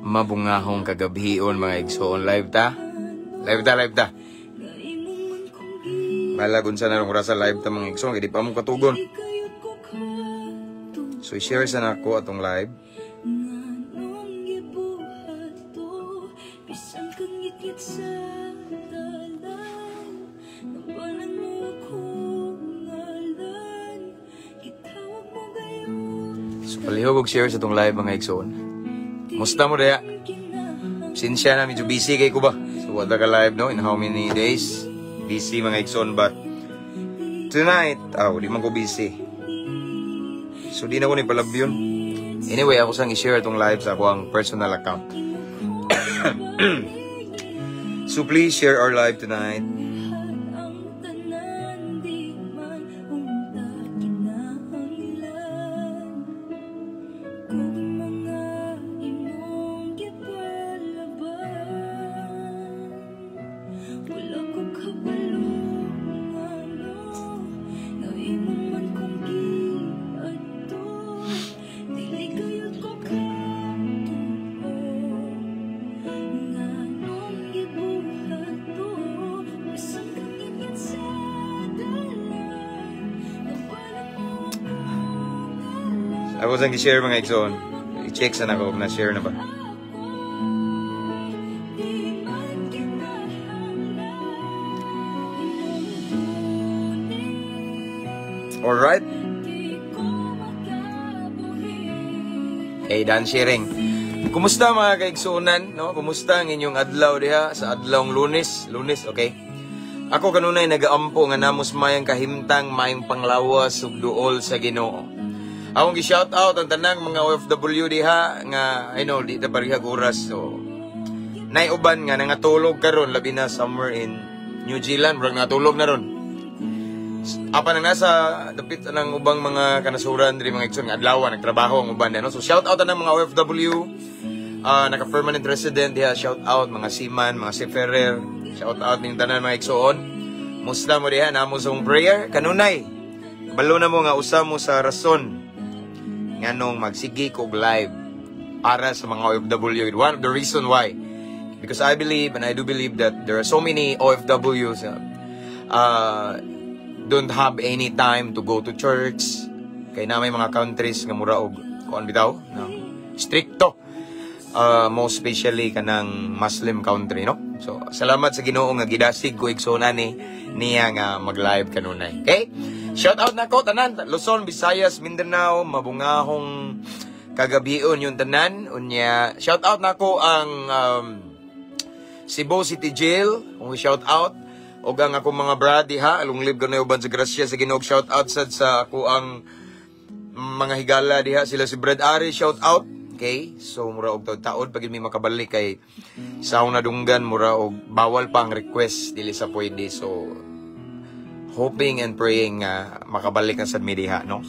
Mabungahong kagabhion, mga igsoon. Live ta? Live ta, live ta. Balag unsa na rong orasa, live ta, mga igsoon, kay di pa mo katugon. So i-share sa nako atong live. Nganong gibuhat to? Bisan kangitngit sa dalan, Nambalan mo akong ngalan. Gitawag mo gayon. So palihog og share sa atong live, mga igsoon. Musta mo diha? Sinsya na, medyo busy kay ko ba? So wala ka live, no? In how many days? Busy, mga igsoon, but tonight, aw, di man ko busy. So di na ko ni palabyon. Anyway, ako sang i-share itong live sa ako ang personal account. So please share our live tonight. Ang tanan di man unta kinahanglan kung mga imong gipalaban. Wala ko kabalo ngano nga imo man kong giadto. Dili kayod ko katuo. Nganong gibuhat to? Bisan kangitngit sa dalan, Nambalan mo akong ngalan. Ako sang i-share, mga igsoon. I-check sa nako kung na-share na ba. Ako di man kinahanglan imong kunin. Alright? Di ko makabuhi. Okay, done sharing. Kumusta, mga kaigsuonan, no? Kumusta ang inyong adlaw diha sa adlawng Lunes? Lunes, okay? Ako kanunay nagaampo nga namos mayang kahimtang, mayang panglawas ug duol sa Ginoo. Akong gi-shout out ang tanang mga OFW diha nga I know di ta parehag oras, so nay uban nga nangatulog karon, labi na somewhere in New Zealand, murag natulog na ron. Apan ang nasa dapit ng ubang mga kanasuran diri, mga igsoon, nga adlaw nagtrabaho ang uban, no? So shout out ang mga OFW, naka permanent resident diha, shout out mga seaman, mga seafarer, shout out ning tanan, mga igsoon. Musta mo diha? Namo sa prayer kanunay. Balo na mo nga usa mo sa rason nganong magsige ko og live para sa mga OFW. One of the reason why, because I believe and I do believe that there are so many OFWs don't have any time to go to church kay na may mga countries nga mura og kuan bitaw no, stricto, most especially kanang Muslim country, no? So salamat sa Ginoo nga gidasig ko, igsoon, ni niya nga mag-live kanunay. Okay, shout out nako tanan Luzon, Visayas, Mindanao. Mabungahong kagabion yung tanan. Unya shout out nako ang Cebu City Jail, kung shout out og ang akong mga brad diha, lunglib kanunay uban sa grasya sa Ginoo. Shout out sad sa ako ang mga higala diha, sila si Brad Ari, shout out. Okay, so mura og taod pag may makabalik kay sa akong nadunggan mura og bawal pa ang request, dili sa pwede. So hoping and praying nga makabalik na sad mi diha, no?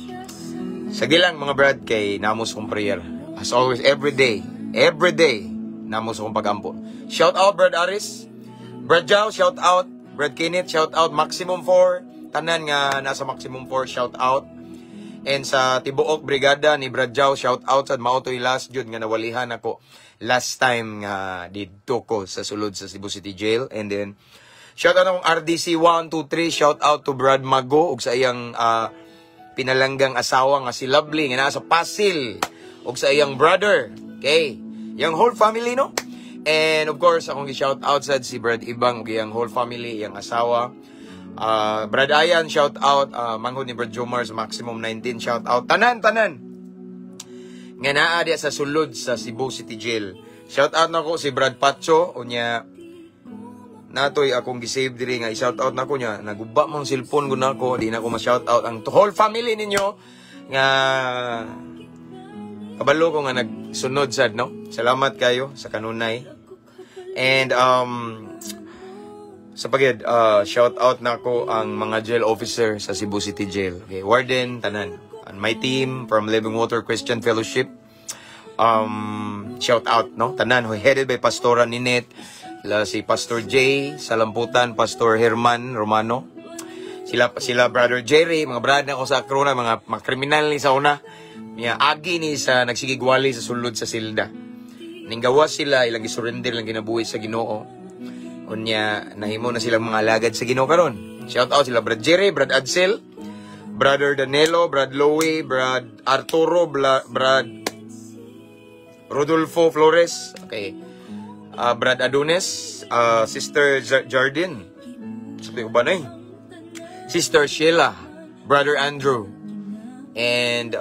Sige lang, mga brad, kay namos kong prayer. As always, every day, every day, namos akong pagampo. Shout out Brad Aris, Brad Jao, shout out, Brad Kenneth, shout out, Maximum 4, tanan nga nasa Maximum 4, shout out. And sa Tibuok Brigada ni Brad Jao, shout out sa mao to'y last jud nga nawalihan ako last time nga didto ko sa sulod sa Cebu City Jail. And then shout out akong RDC 1, 2, 3, shout out to Brad Mago ug sa iyang pinalanggang asawa nga si Lovely nga naa sa Pasil ug sa iyang brother. Okay. Yang whole family, no? And of course, akong gi-shout out sad si Brad Ibang ug iyang whole family, iyang asawa. Brad Ayan, shout out. Manghod ni Brad Jomar sa Maximum 19, shout out. Tanan, tanan nga naa diya sa sulod sa Cebu City Jail. Shout out nako si Brad Pacho unya natoy akong gi-save diri nga i-shout out nako niya. Naguba mong cellphone ko nako, di na ko ma-shout out ang whole family ninyo nga kabalo ko nga nagsunod sad, no? Salamat kayo sa kanunay. And sa pagid, shout out nako ang mga jail officer sa Cebu City Jail. Okay, warden, tanan. And my team from Living Water Christian Fellowship. Shout out, no? Tanan, who headed by Pastora Ninette, la si Pastor Jay sa Lamputan, Pastor Herman Romano. Sila sila Brother Jerry, mga brad na ko sa Krona, mga kriminal ni sa una. Niya agi ni sa nagsigigwali sa sulod sa silda. Ninggawas sila, ilang gisurrender lang kinabuhi sa Ginoo. Unya nahimo na silang mga alagad sa Ginoo karon. Shout out sila Brad Jerry, Brad Adsel, Brother Danilo, Brad Lowe, Brad Arturo, Brad Rodolfo Flores, okay. Brad Adonis, Sister Jardin. Sabi ko ba na eh? Sister Sheila, Brother Andrew, and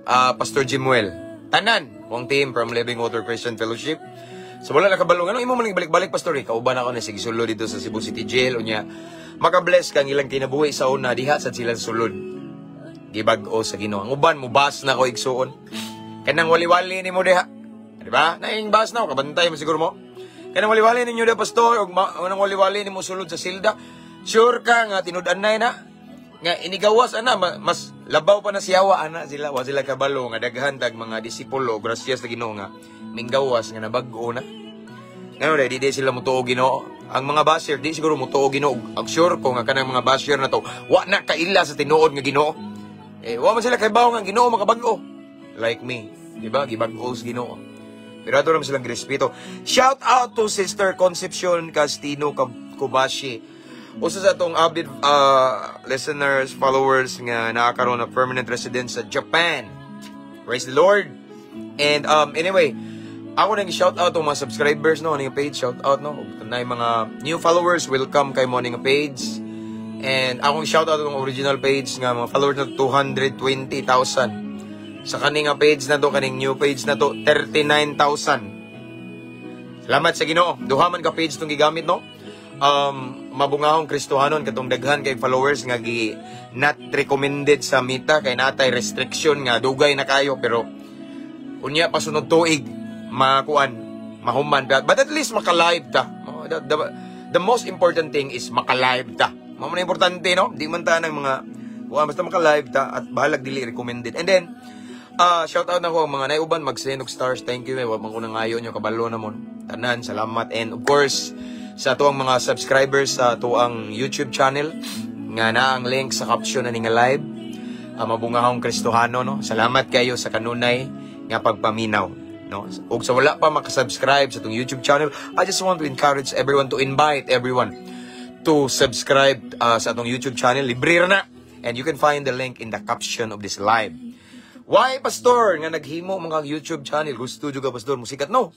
Pastor Jimuel. Tanan, buong team from Living Water Christian Fellowship. So wala nakabalo. Anong imo man balik-balik, Pastor? Eh? Kauban ako na sige sulod dito sa Cebu City Jail. Unya, makabless kang ilang kinabuhi sa una, diha sa sila sulod. Gibag-o sa Ginoo. Ang uban, mubas na ko, igsuon. Kanang wali-wali nimo diha. Di ba? Naing bas na ko, kabantay mo siguro mo. Kanang wali-wali ninyo diha, Pastor, ug unang wali-wali nimo sulod sa silda. Sure ka nga tinud-anay na nga inigawas ana mas labaw pa na siyawa ana sila. Wa sila kabalo nga daghan tag mga disipulo, grasya sa Ginoo, nga minggawas nga nabag-o na. Ngano di di sila mutuo Ginoo? Ang mga basher di siguro mutuo Ginoo. Ang sure ko nga kanang mga basher na to wa na kaila sa tinuod nga Ginoo. Eh wa man sila kaybaw nga ang Ginoo makabag-o. Like me, di ba? Gibag-o sa Ginoo. Pero ato naman silang respeto. Shout out to Sister Concepcion Castino Kubashi. Usa sa atong avid listeners, followers nga nakakaroon na permanent residence sa Japan. Praise the Lord. And anyway, ako nang shout out to mga subscribers, no, ning page, shout out, no. Ug tanay mga new followers, welcome kay mo ning page. And akong shout out ang original page nga mga followers na 220,000. Sa kaning nga page na to, kaning new page na to, 39,000. Salamat sa Ginoo. Duha man ka page tong gigamit, no. Mabungahong Kristohanon, katong daghan kay followers nga gi not recommended sa Meta kay natay restriction nga dugay na kayo, pero unya pasunod tuig makuan mahuman, but at least maka-live ta. Oh, the most important thing is maka-live ta. Mao man importante, no? Di man ta ng mga kuan, basta maka-live ta at bahalag dili recommended. And then shout out na ko ang mga naiuban mag-send og stars. Thank you eh. Wa man ko nangayo nyo, kabalo na mon. Tanan, salamat. And of course, sa atuang mga subscribers sa atuang YouTube channel nga na ang link sa caption na ni nga live, Mabungahong Kristohano, no. Salamat kayo sa kanunay nga pagpaminaw, no. Ug sa wala pa makasubscribe sa atong YouTube channel, I just want to encourage everyone to invite everyone to subscribe sa atong YouTube channel. Libre ra na. And you can find the link in the caption of this live. Why, Pastor, nga naghimo mga YouTube channel? Gusto juga, Pastor, musikat? No.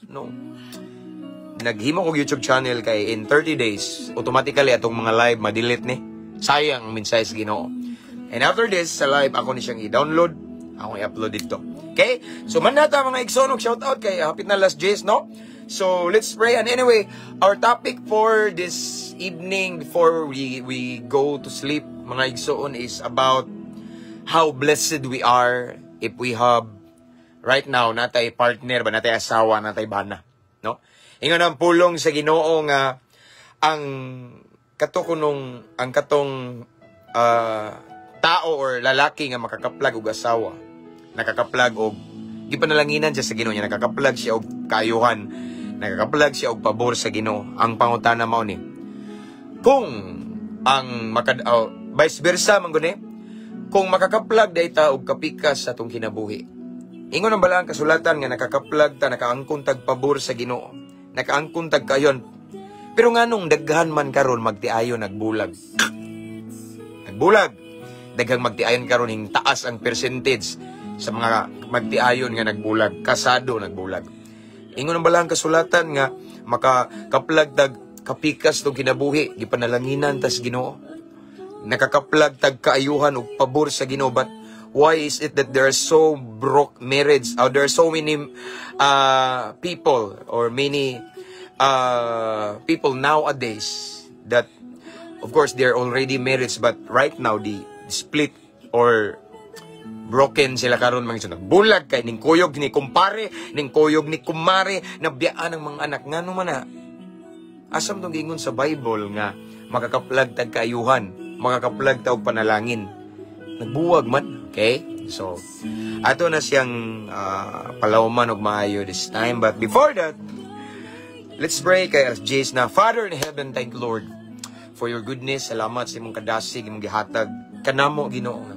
Naghimo kog YouTube channel kay in 30 days, automatically atong mga live ma-delete ni. Sayang ang mensahe sa Ginoo. And after this, sa live, ako ni siyang i-download, akong i-upload dito. Okay? So manata, mga igsoon, og shout out kay hapit na last days, no? So let's pray. And anyway, our topic for this evening before we go to sleep, mga igsoon, is about how blessed we are if we have right now natay partner ba, natay asawa, natay bana, no? Ingon ang pulong sa Ginoo nga ang kato kunong ang katong tao or lalaki nga makakaplag og asawa, nakakaplag og gipanalanginan siya sa Ginoo niya, nakakaplag siya og kaayuhan, nakakaplag siya og pabor sa Ginoo. Ang pangutana mao ni kung ang makad oh, vice versa man guni, kung makakaplag day ta og kapikas sa atong kinabuhi. Ingon ang balaang kasulatan nga nakakaplag ta, nakaangkon tag pabor sa Ginoo, nakaangkon tag kayon. Pero nganong daghan man karon magtiayon nagbulag? Nagbulag. Daghang magtiayon karon, hing taas ang percentage sa mga magtiayon nga nagbulag, kasado nagbulag. Ingon ang balaang kasulatan nga makakaplag tag kapikas tong kinabuhi, gipanalanginan tas Ginoo. Nakakaplag tag kaayuhan og pabor sa Ginoo, but why is it that there are so broke marriage or there are so many people or many people nowadays that of course they're already married, but right now the split or broken sila karon, mga igsoon? Nagbulag kay ning kuyog ni kumpare, ning kuyog ni kumare, nabiyaan ang mga anak. Ngano man na? Asam tong giingon sa Bible nga makakaplag tag kaayuhan, makakaplag ta og panalangin? Nagbuwag man, okay? So, ato na siyang palawman og maayo this time. But before that, let's pray kay alas 10 na. Father in heaven, thank you, Lord, for your goodness. Salamat sa imong kadasig, imong gihatag kanamo, Ginoo nga.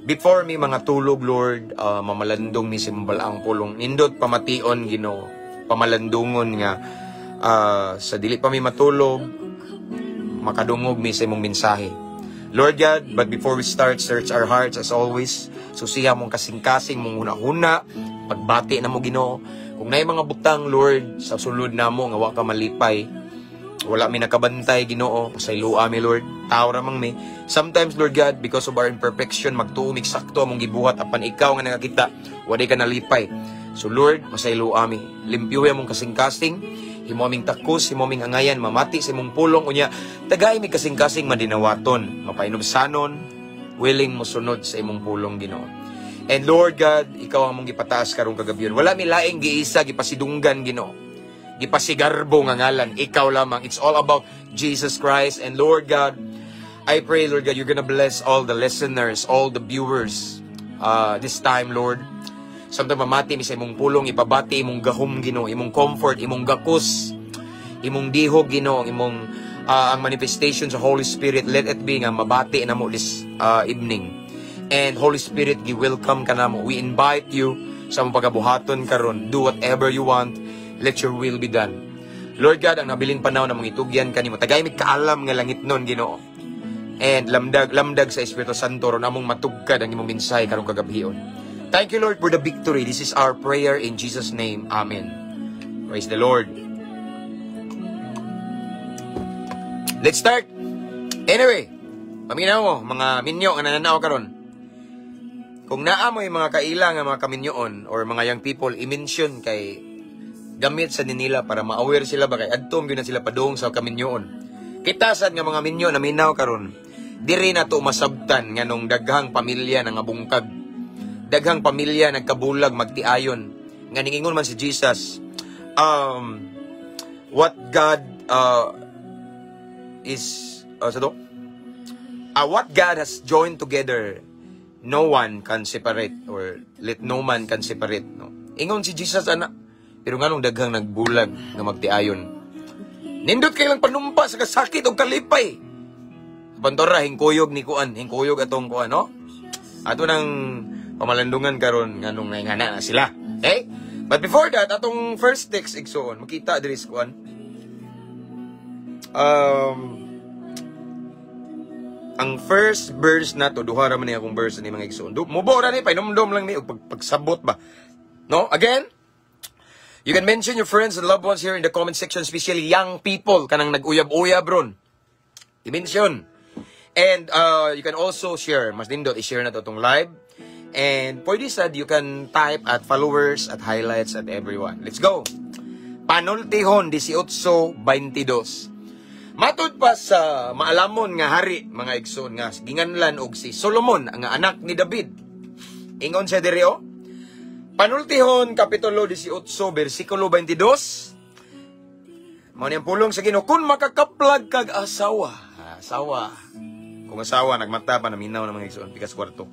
Before mi mga tulog, Lord, mamalandong mi sa imong balaang pulong. Nindot pamation, Ginoo. Pamalandungon nga sa dili pa mi matulog, makadungog mi sa imong mensahe. Lord God, but before we start, search our hearts as always. Susiha among kasing-kasing, among huna-huna, pagbati namo, Ginoo. Kung naay mga butang, Lord, sa sulod namo nga wa ka malipay, wala mi nakabantay, Ginoo, pasayloa mi, Lord. Tao ra man mi. Sometimes, Lord God, because of our imperfection, magtuo mig sakto among gibuhat apan ikaw nga nakakita, wala ka nalipay. So Lord, pasayloa mi. Limpyuhi among kasing-kasing, himo aming takos, himo aming angayan, mamati sa imong pulong unya. Tagay mi kasing-kasing madinawaton, mapainubsanon, willing mosunod sa imong pulong, Ginoo. And Lord God, ikaw ang among gipataas karong kagabhion. Wala mi laing giisa, gipasidunggan, Ginoo. Gipasigarbo nga ngalan, ikaw lamang. It's all about Jesus Christ. And Lord God, I pray, Lord God, you're gonna bless all the listeners, all the viewers this time, Lord. Samtang mamati mi sa imong pulong, ipabati imong gahom, Ginoo, imong comfort, imong gakos, imong dihog, Ginoo, imong ang manifestation sa Holy Spirit, let it be nga mabati namo this evening. And Holy Spirit, gi-welcome ka namo. We invite you sa among pagabuhaton karon. Do whatever you want. Let your will be done. Lord God, ang nabiling panahon namong itugyan kanimo. Tagay mi kaalam nga langitnon, Ginoo. And lamdag lamdag sa Espiritu Santo ron among matugkad ang imong mensahe karong kagabhion. Thank you, Lord, for the victory. This is our prayer in Jesus' name. Amen. Praise the Lord. Let's start. Anyway, paminaw mo, mga minyo nga nananaw karon. Kung naa mo yung mga kaila nga mga kaminyoon or mga young people, i-mention kay gamit sa nila para ma-aware sila ba kay adtom gyud na sila padung sa kaminyoon. Kita sad nga mga minyo na minaw karon, diri na to masabtan nganong daghang pamilya nga bungkag. Daghang pamilya nagkabulag magtiayon. Nga ningingon man si Jesus, what God is sa to? What God has joined together, no one can separate or let no man can separate, no? Ingon si Jesus ana, pero nganong daghang nagbulag nga magtiayon? Nindot kay lang panumpa sa kasakit og kalipay. Pantora hingkuyog ni kuan, hingkuyog atong kuan, no? Ato nang pamalandungan karon nganong naingana na sila. Okay? But before that, atong first text, igsuon, makita diri sa kuan. Ang first verse nato, duha ra man ni akong verse ni mga igsuon. Mubo ra ni, painomdom lang ni og pagsabot ba. No? Again, you can mention your friends and loved ones here in the comment section, especially young people kanang nag-uyab-uyab ron. I-mention. And you can also share, mas nindot i-share na to tong live. And pwede sad you can type at followers, at highlights, at everyone. Let's go. Panultihon 18:22. Matud pa sa maalamon nga hari, mga igsoon, nga ginganlan og si Solomon, ang anak ni David. Ingon siya diri oh. Panultihon kapitulo 18 bersikulo 22. Mao ni ang pulong sa Ginoo, kun makakaplag kag asawa. Asawa. Kung asawa nagmata pa naminaw ng mga igsoon pikas kwarto.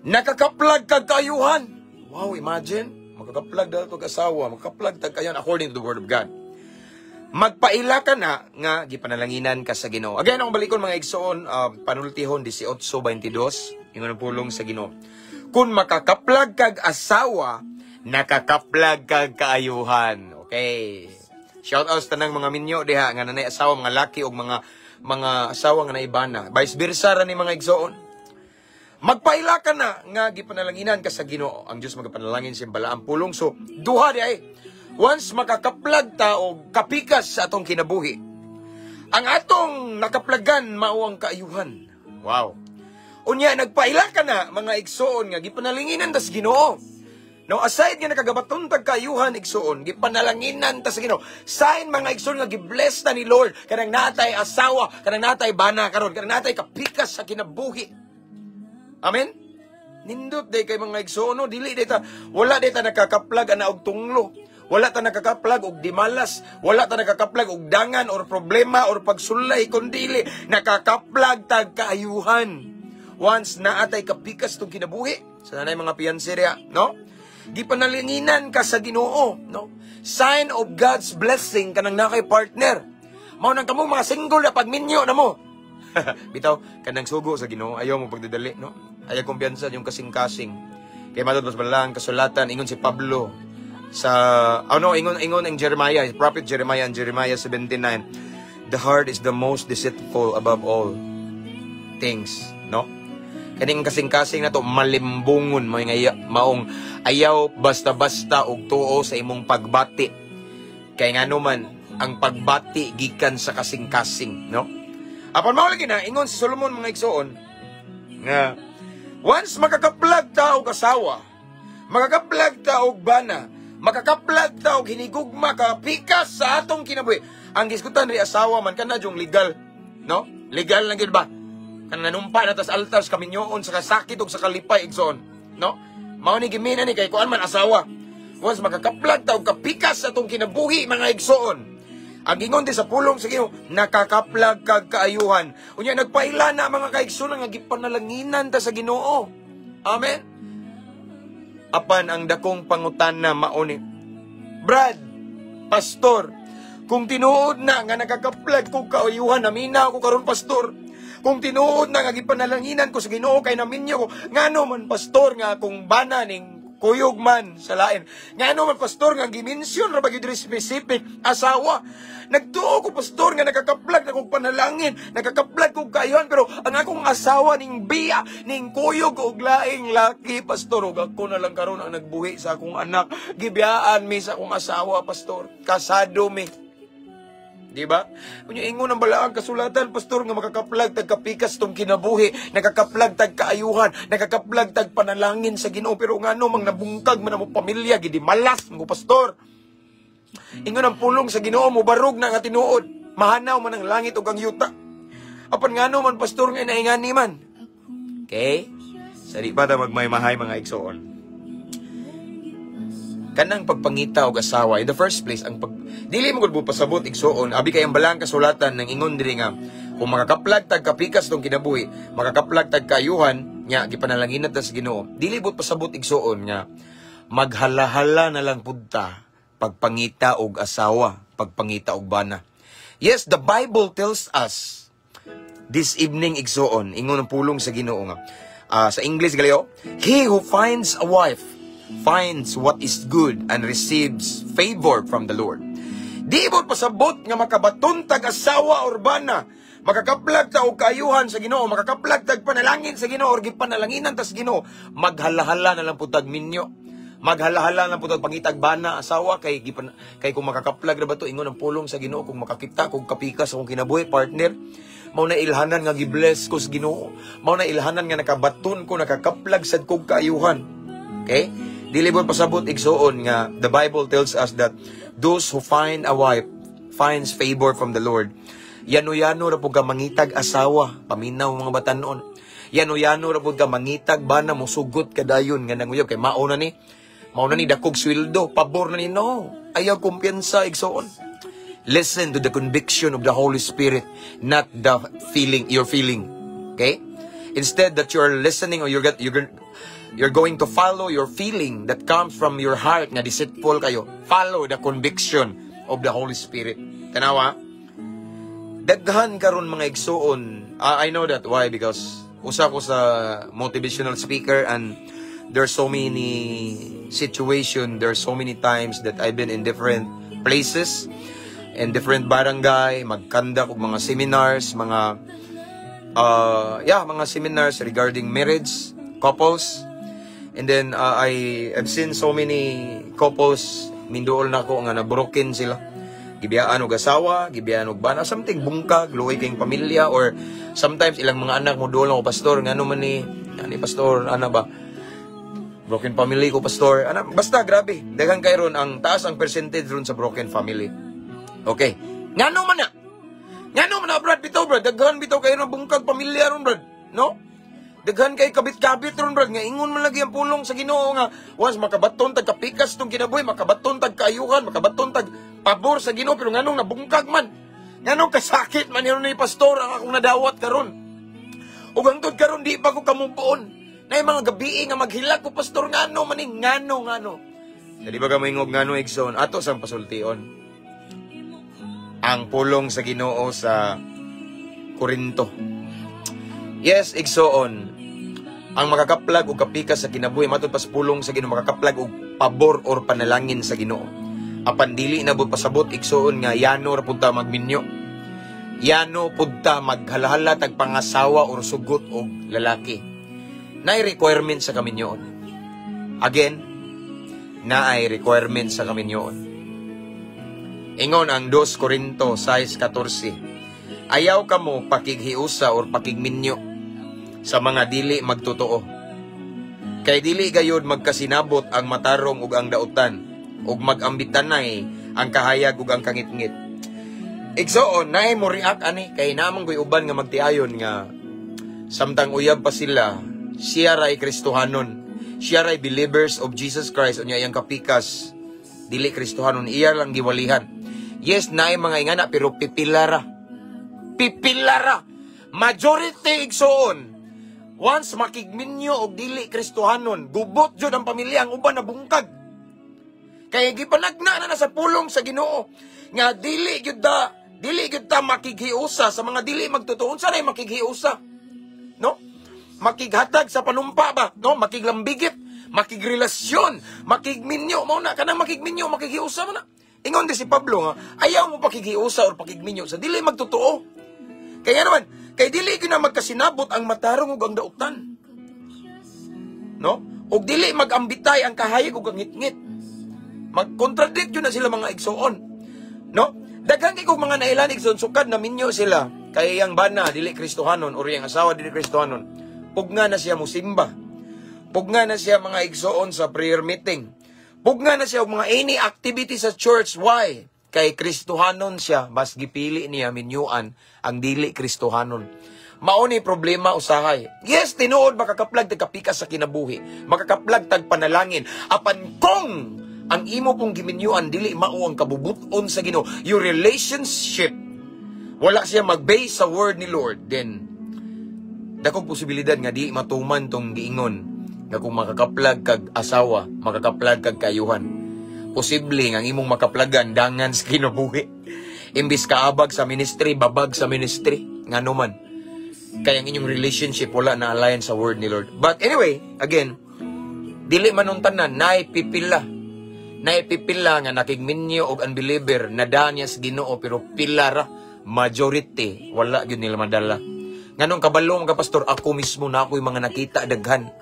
Nakakaplag kag kaayuhan. Wow, imagine makakaplag dahil kag asawa, makakaplag tag kaayuhan according to the word of God. Magpaila ka na nga gipanalanginan ka sa Ginoo. Again, akong balikon mga igsoon, Panultihon 18:22, ingon ang pulong sa Ginoo. Kung makakaplag kag asawa, nakakaplag kag kaayuhan. Okay. Shout out sa tanang mga minyo diha nga nanay asawa, mga laki og mga asawa nga naibana. Vice versa ra ni mga igsoon. Magpaila ka na nga gipanalanginan ka sa Ginoo. Ang Dios magapanalangin sa balaang pulong. So duha di ay. Once makakaplag ta og kapikas sa atong kinabuhi, ang atong nakaplagan mao ang kaayuhan. Wow. Unya nagpaila ka na mga igsoon nga gipanalanginan ta sa Ginoo. No, aside nga nakagabaton tag kaayuhan igsoon, gipanalanginan ta sa Ginoo. Sign mga igsoon nga gibless ta ni Lord kanang natay asawa, kanang natay bana karon, kanang natay kapikas sa kinabuhi. Amen. Nindot day kay mga igsoon no, dili day ta, wala day ta nakakaplag ana og tunglo. Wala ta nakakaplag og dimalas, wala ta nakakaplag og dangan or problema or pagsulay, kundili nakakaplag tag kaayuhan. Once naa tay kapikas tong kinabuhi, sa nanay mga piyanse no? Gipanalanginan ka sa Ginoo, no? Sign of God's blessing kanang nakay partner. Mao nang kamo mga single na pagminyo na mo. Bitaw kanang sugo sa Ginoo, ayaw mo pagdadali, no? Ayaw kumpiyansa inyong kasing-kasing. Kay matod mas balang kasulatan, ingon si Pablo sa ano, ingon ang Jeremiah, Prophet Jeremiah, in Jeremiah 79, "The heart is the most deceitful above all things," no? Kaning kasing-kasing na to malimbungon mo nga maong ayaw basta-basta og tuo sa imong pagbati. Kay ngano man, ang pagbati gikan sa kasing-kasing, no? Apan mao lagi na ingon si Solomon, mga igsoon, nga once makakaplag ta og asawa, makakaplag ta og bana, makakaplag ta og hinigugma ka pikas sa atong kinabuhi. Ang gisgutan ri asawa man kana jung legal, no? Legal na gyud ba? Kanang nanumpa na tas altar sa kaminyoon, sa kasakit ug sa kalipay, igsoon, no? Mao ni gimina ni kay kuan man, asawa. Once makakaplag ta og kapikas sa atong kinabuhi, mga igsoon, ang ingon di sa pulong sa Ginoo, nakakaplag kag kaayuhan. Unya nagpaila na, mga kaigsoon, nga gipanalanginan ta sa Ginoo. Amen. Apan ang dakong pangutana mao ni, Brad, pastor, kung tinuod na nga nakakaplag ko kaayuhan, naminaw ko karon, pastor. Kung tinuod na nga gipanalanginan ko sa Ginoo kay naminyo ko, ngano man, pastor, nga akong bana ning kuyog man sa lain? Ngano man, pastor, nga gimensyon ra ba gyud diri specific asawa? Nagtuo ko, pastor, nga nakakaplag na kog panalangin, nakakaplag kog kaayuhan, pero ang akong asawa ning biya, ning kuyog og laing laki, pastor, ug ako na lang karon ang nagbuhi sa akong anak. Gibiyaan mi sa akong asawa, pastor. Kasado mi. Di ba? Unya ingon ang balaang kasulatan, pastor, nga makakaplag tag kapikas tong kinabuhi, nakakaplag tag kaayuhan, nakakaplag tag panalangin sa Ginoo, pero ngano mang nabungkag man mo pamilya, gidi malas mo, pastor. Ingon ang pulong sa Ginoo, mo barog na nga tinuod, mahanaw man ang langit ug ang yuta. Apan ngano man, pastor, nga naingani man? Okay? Sa di pa ta magmaymahay, mga igsoon, kanang pagpangita og asawa in the first place, ang pag dili mo gud mo pasabot, igsuon, abi kay ang balang kasulatan ng ingon diri nga kung makakaplag tag kapikas tong kinabuhi, makakaplag tag kaayuhan nya gipanalanginan ta sa Ginoo, dili bot pasabot, igsuon, nga maghalahala na lang pud ta pagpangita og asawa, pagpangita og bana. Yes, the Bible tells us this evening, igsuon, ingon ang pulong sa Ginoo nga sa English galio, "He who finds a wife finds what is good and receives favor from the Lord." Di mo pasabot nga makabaton tag asawa or bana, makakaplag ta og kaayuhan sa Ginoo, makakaplag tag panalangin sa Ginoo or gipanalanginan ta sa Ginoo, maghalahala na lang pud tag minyo. Maghalahala na lang pud tag pangitag bana, asawa, kay gipan kay kung makakaplag ra ba to, ingon ang pulong sa Ginoo, kung makakita kog kapikas akong kinabuhi, partner, mao na ilhanan nga gibless ko sa Ginoo. Mao na ilhanan nga nakabaton ko, nakakaplag sad kog kaayuhan. Okay? Dili mo pasabot, igsuon, nga the Bible tells us that those who find a wife finds favor from the Lord. Yano-yano ra pud ka mangitag asawa, paminaw mga batanon. Yano-yano ra pud ka mangitag bana, musugot ka dayon nga nanguyab kay mao na ni. Mao na ni dakog sweldo, pabor na ni, no. Ayaw kumpiyansa, igsuon. Listen to the conviction of the Holy Spirit, not the feeling, your feeling. Okay? Instead that you're listening or you're going to follow your feeling that comes from your heart nga deceitful kayo. Follow the conviction of the Holy Spirit. Tanawa? Daghan karon, mga igsuon. I know that. Why? Because usa ko sa motivational speaker and there's so many situation, there's so many times that I've been in different places, in different barangay, mag-conduct og mga seminars, mga yeah, mga seminars regarding marriage, couples. And then I have seen so many couples, minduol na ko nga na broken sila. Gibiyaan og asawa, gibiyaan og bana, something bungkag, luoy kayong pamilya, or sometimes ilang mga anak mo duol ko, "Pastor, ngano man ni, ani pastor, ana ba? Broken family ko, pastor." Ana, basta grabe. Daghan kay ron, ang taas ang percentage ron sa broken family. Okay. Ngano man na? Ngano man na, brad, bitaw, brad? Daghan bitaw kayo ng bungkag pamilya ron, brad. No? Daghan kay kabit-kabit ron, brad, nga ingon man lagi ang pulong sa Ginoo nga once makabaton tag kapikas tong kinabuhi, makabaton tag kaayuhan, makabaton tag pabor sa Ginoo, pero nganong nabungkag man? Nganong kasakit man ni pastor ang akong nadawat karon? Ug hangtod karon di pa ko kamubuon. Nay mga gabi nga maghilak ko, pastor, ngano man ni, ngano, ngano? Di ba ka moingog ngano, igsoon? Ato sang pasultion. Ang pulong sa Ginoo sa Korinto. Yes, igsoon. Ang makakaplag og kapikas sa kinabuhi matud pa sa pulong sa Ginoo, makakaplag og pabor or panalangin sa Ginoo. Apan dili na bud pasabot, igsuon, nga yano ra pud ta magminyo. Yano pud ta maghalahala tag pangasawa or sugot og lalaki. Naay requirement sa kaminyoon. Again, naay requirement sa kaminyoon. Ingon ang 2 Korinto 6:14. Ayaw kamo pakighiusa or pakigminyo sa mga dili magtotoo. Kay dili gayod magkasinabot ang matarong ug ang dautan ug mag-ambitanay ang kahayag ug ang kangitngit. Igsoon, naay mo react ani kay namang koy uban nga magtiayon nga samtang uyab pa sila, siya ray Kristohanon. Siya ray believers of Jesus Christ, unya iyang kapikas dili Kristohanon, iya lang giwalihan. Yes, naay mga ingana pero pipila ra. Pipila ra. Majority, igsoon, once makigminyo og dili Kristohanon, gubot jud ang pamilya, ang uban nabungkag. Kay gipanagna na na sa pulong sa Ginoo nga dili gyud ta makighiusa sa mga dili magtotoo. Unsa nay makighiusa? No? Makighatag sa panumpa ba? No? Makiglambigit, makigrelasyon, makigminyo, mao na kanang makigminyo, makighiusa man na. Ingon di si Pablo nga ayaw mo pakighiusa or pakigminyo sa dili magtotoo. Kaya naman, kay dili gyud na magkasinabot ang matarong ug ang dautan. No? Ug dili magambitay ang kahayag ug ang ngitngit. Mag-contradict yun na sila, mga igsoon. No? Daghan kay kog mga nailan, igsoon, sukad na minyo sila kay iyang bana dili Kristohanon or iyang asawa dili Kristohanon. Pugna na siya musimba. Pugna na siya, mga igsoon, sa prayer meeting. Pugna na siya og mga any activity sa church. Why? Kay Kristohanon siya, mas gipili niya minyuan ang dili Kristohanon. Mao ni problema usahay. Yes, tinuod makakaplag tag kapikas sa kinabuhi, makakaplag tag panalangin. Apan kung ang imo pong giminyuan dili mao ang kabubuton sa Ginoo, your relationship wala siya mag-base sa word ni Lord, then dakong posibilidad nga di matuman tong giingon nga kung makakaplag kag asawa, makakaplag kag kayuhan. Posible nga ang imong makaplagan dangan sa kinabuhi. Imbis kaabag sa ministry, babag sa ministry. Ngano man? Kaya ang inyong relationship wala na align sa word ni Lord. But anyway, again, dili man nun tanan, naay pipila. Naay pipila nga nakigminyo og unbeliever, nadaan niya sa Ginoo, pero pila ra, majority, wala gyud nila madala. Nganong kabalo mga pastor, ako mismo na ako'y mga nakita daghan.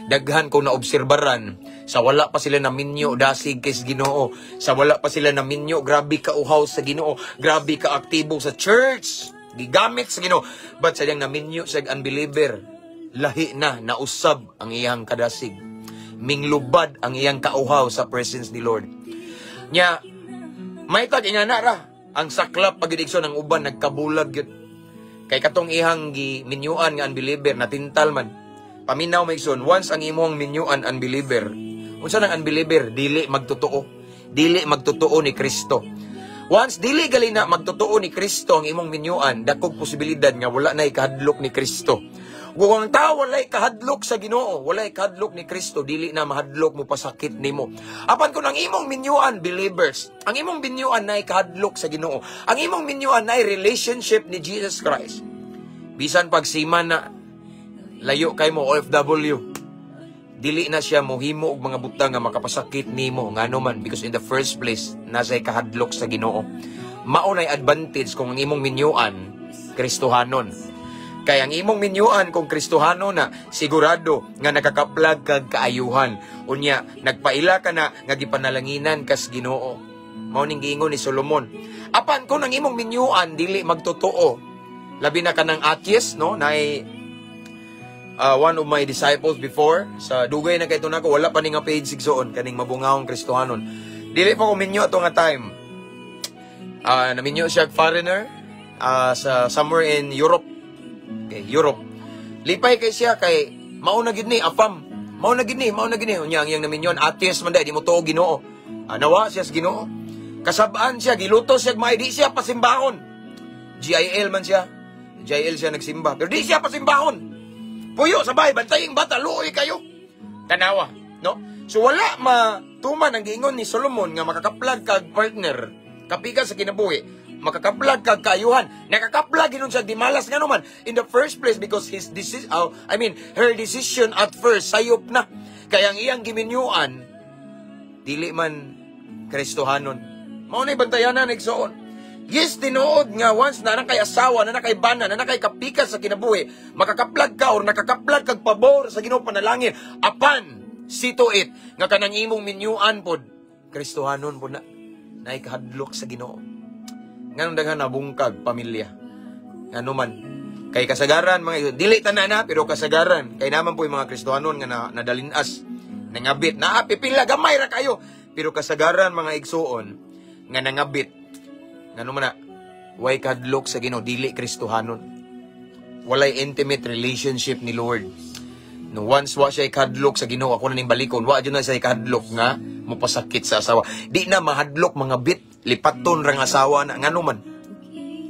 Daghan ko na obserbaran sa wala pa sila na minyo, dasig kay sa Ginoo. Sa wala pa sila na minyo, grabe ka uhaw sa Ginoo, grabe ka aktibo sa church. Gigamit sa Ginoo. But sa diyang naminyo sa unbeliever, lahi na, nausab ang iyang kadasig. Minglubad ang iyang kauhaw sa presence ni Lord. Nya, may tag ingana ra. Ang saklap pag ng uban nagkabulag yun. Kay katong ihang gi minyuan nga unbeliever natintal man. Paminaw may igsoon, once ang imong minyuan unbeliever, unsa nang unbeliever? Dili magtotoo. Dili magtotoo ni Kristo. Once dili gali na magtotoo ni Kristo ang imong minyuan, dakog posibilidad nga wala na ikahadlok ni Kristo. Kung ang tao walay kahadlok sa Ginoo, walay kahadlok ni Kristo, dili na mahadlok mo pasakit nimo. Apan kung ang imong minyuan believers, ang imong minyuan na kahadlok sa Ginoo, ang imong minyuan na relationship ni Jesus Christ. Bisan pagsiman na layo kay mo OFW, dili na siya mohimo og mga butang nga makapasakit nimo, ngano man? Because in the first place nasa kahadlok sa Ginoo. Mao nay advantage kung ang imong minyuan Kristohanon. Kay ang imong minyuan kung Kristohano na, sigurado nga nakakaplag kag kaayuhan. Unya nagpaila ka na nga gipanalanginan kas Ginoo. Mao ning giingon ni Solomon. Apan kung ang imong minyuan dili magtotoo, labi na kanang atheist, no, nay one of my disciples before sa dugay na kay nako, wala pa ni nga page, igsoon, kaning Mabungawong Kristohanon. Dili pa ko minyo ato nga time. Naminyo siya og foreigner sa somewhere in Europe. Okay, Europe. Lipay kay siya kay mao na gid ni afam. Mao na gid ni, mao na gid ni. Unya ang iyang naminyon atheist man di mo tuo Ginoo. Nawa siya sa Ginoo. Kasabaan siya, giluto siya may di siya pasimbahon. GIL man siya. GIL siya nagsimba. Pero di siya pasimbahon. Puyo sa bahay, bantaying bata, luoy kayo. Tanawa, no? So wala matuman ang giingon ni Solomon nga makakaplag kag partner, kapikas sa kinabuhi. Makakaplag kag kaayuhan. Nakakaplag hinuon siya gimalas, nga naman in the first place, because his decision, oh, I mean, her decision at first sayop na. Kaya ang iyang giminyuan dili man Kristohanon. Mao na bantayanan, igsoon. Yes, tinuod nga once na kay asawa, na kay bana, na kay kapikas sa kinabuhi, makakaplag ka or nakakaplag kag pabor sa Ginoo, panalangin. Apan, see to it, nga kanang imong minyuan pod, Kristohanon pod na, naikahadlok sa Ginoo. Nganong daghan nabungkag pamilya? Ngano man, kay kasagaran mga dili tanan na, pero kasagaran kay naman po yung mga Kristohanon nga na, nadalinas, nangabit, naa pipila, gamay ra kayo. Pero kasagaran, mga igsuon, nga nangabit, ngano man na, way kahadlok sa Ginoo, dili Kristohanon. Walay intimate relationship ni Lord. No, once wa siya kahadlok sa Ginoo, ako na ning balikon, wa jud na siya kahadlok nga mopasakit sa asawa. Di na mahadlok mga bit, lipaton rang asawa na, ngano man,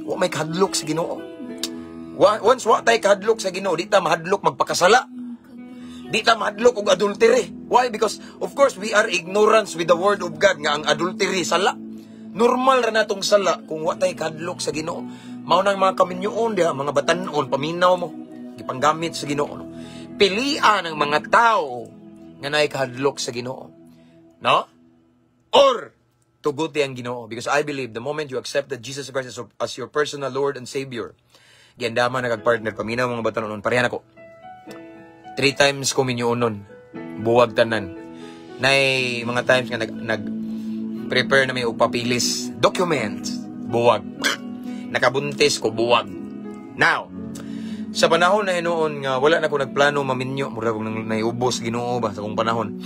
wa may kahadlok sa Ginoo. Once wa tay kahadlok sa Ginoo, di ta mahadlok magpakasala. Di ta mahadlok og adultery. Why? Because of course we are ignorance with the word of God nga ang adultery sala. Normal ra natong sala kung wa tay kahadlok sa Ginoo. Mao nang mga kaminyoon diha, mga batanon, paminaw mo, gipanggamit sa Ginoo. No? Pilian ang mga tao nga naay kahadlok sa Ginoo. No? Or tuguti ang Ginoo, because I believe the moment you accepted Jesus Christ as your personal Lord and Savior, giandama na kag partner. Paminaw, mga batanon, parehan ako. Three times ko minyoon, buwag tanan. Nay mga times nga nag prepare na may og papilis, documents, buwag. Nakabuntis ko, buwag. Now, sa panahon na hinuon nga wala na ko nagplano maminyo, mura kong nang naiubos Ginoo ba sa akong panahon.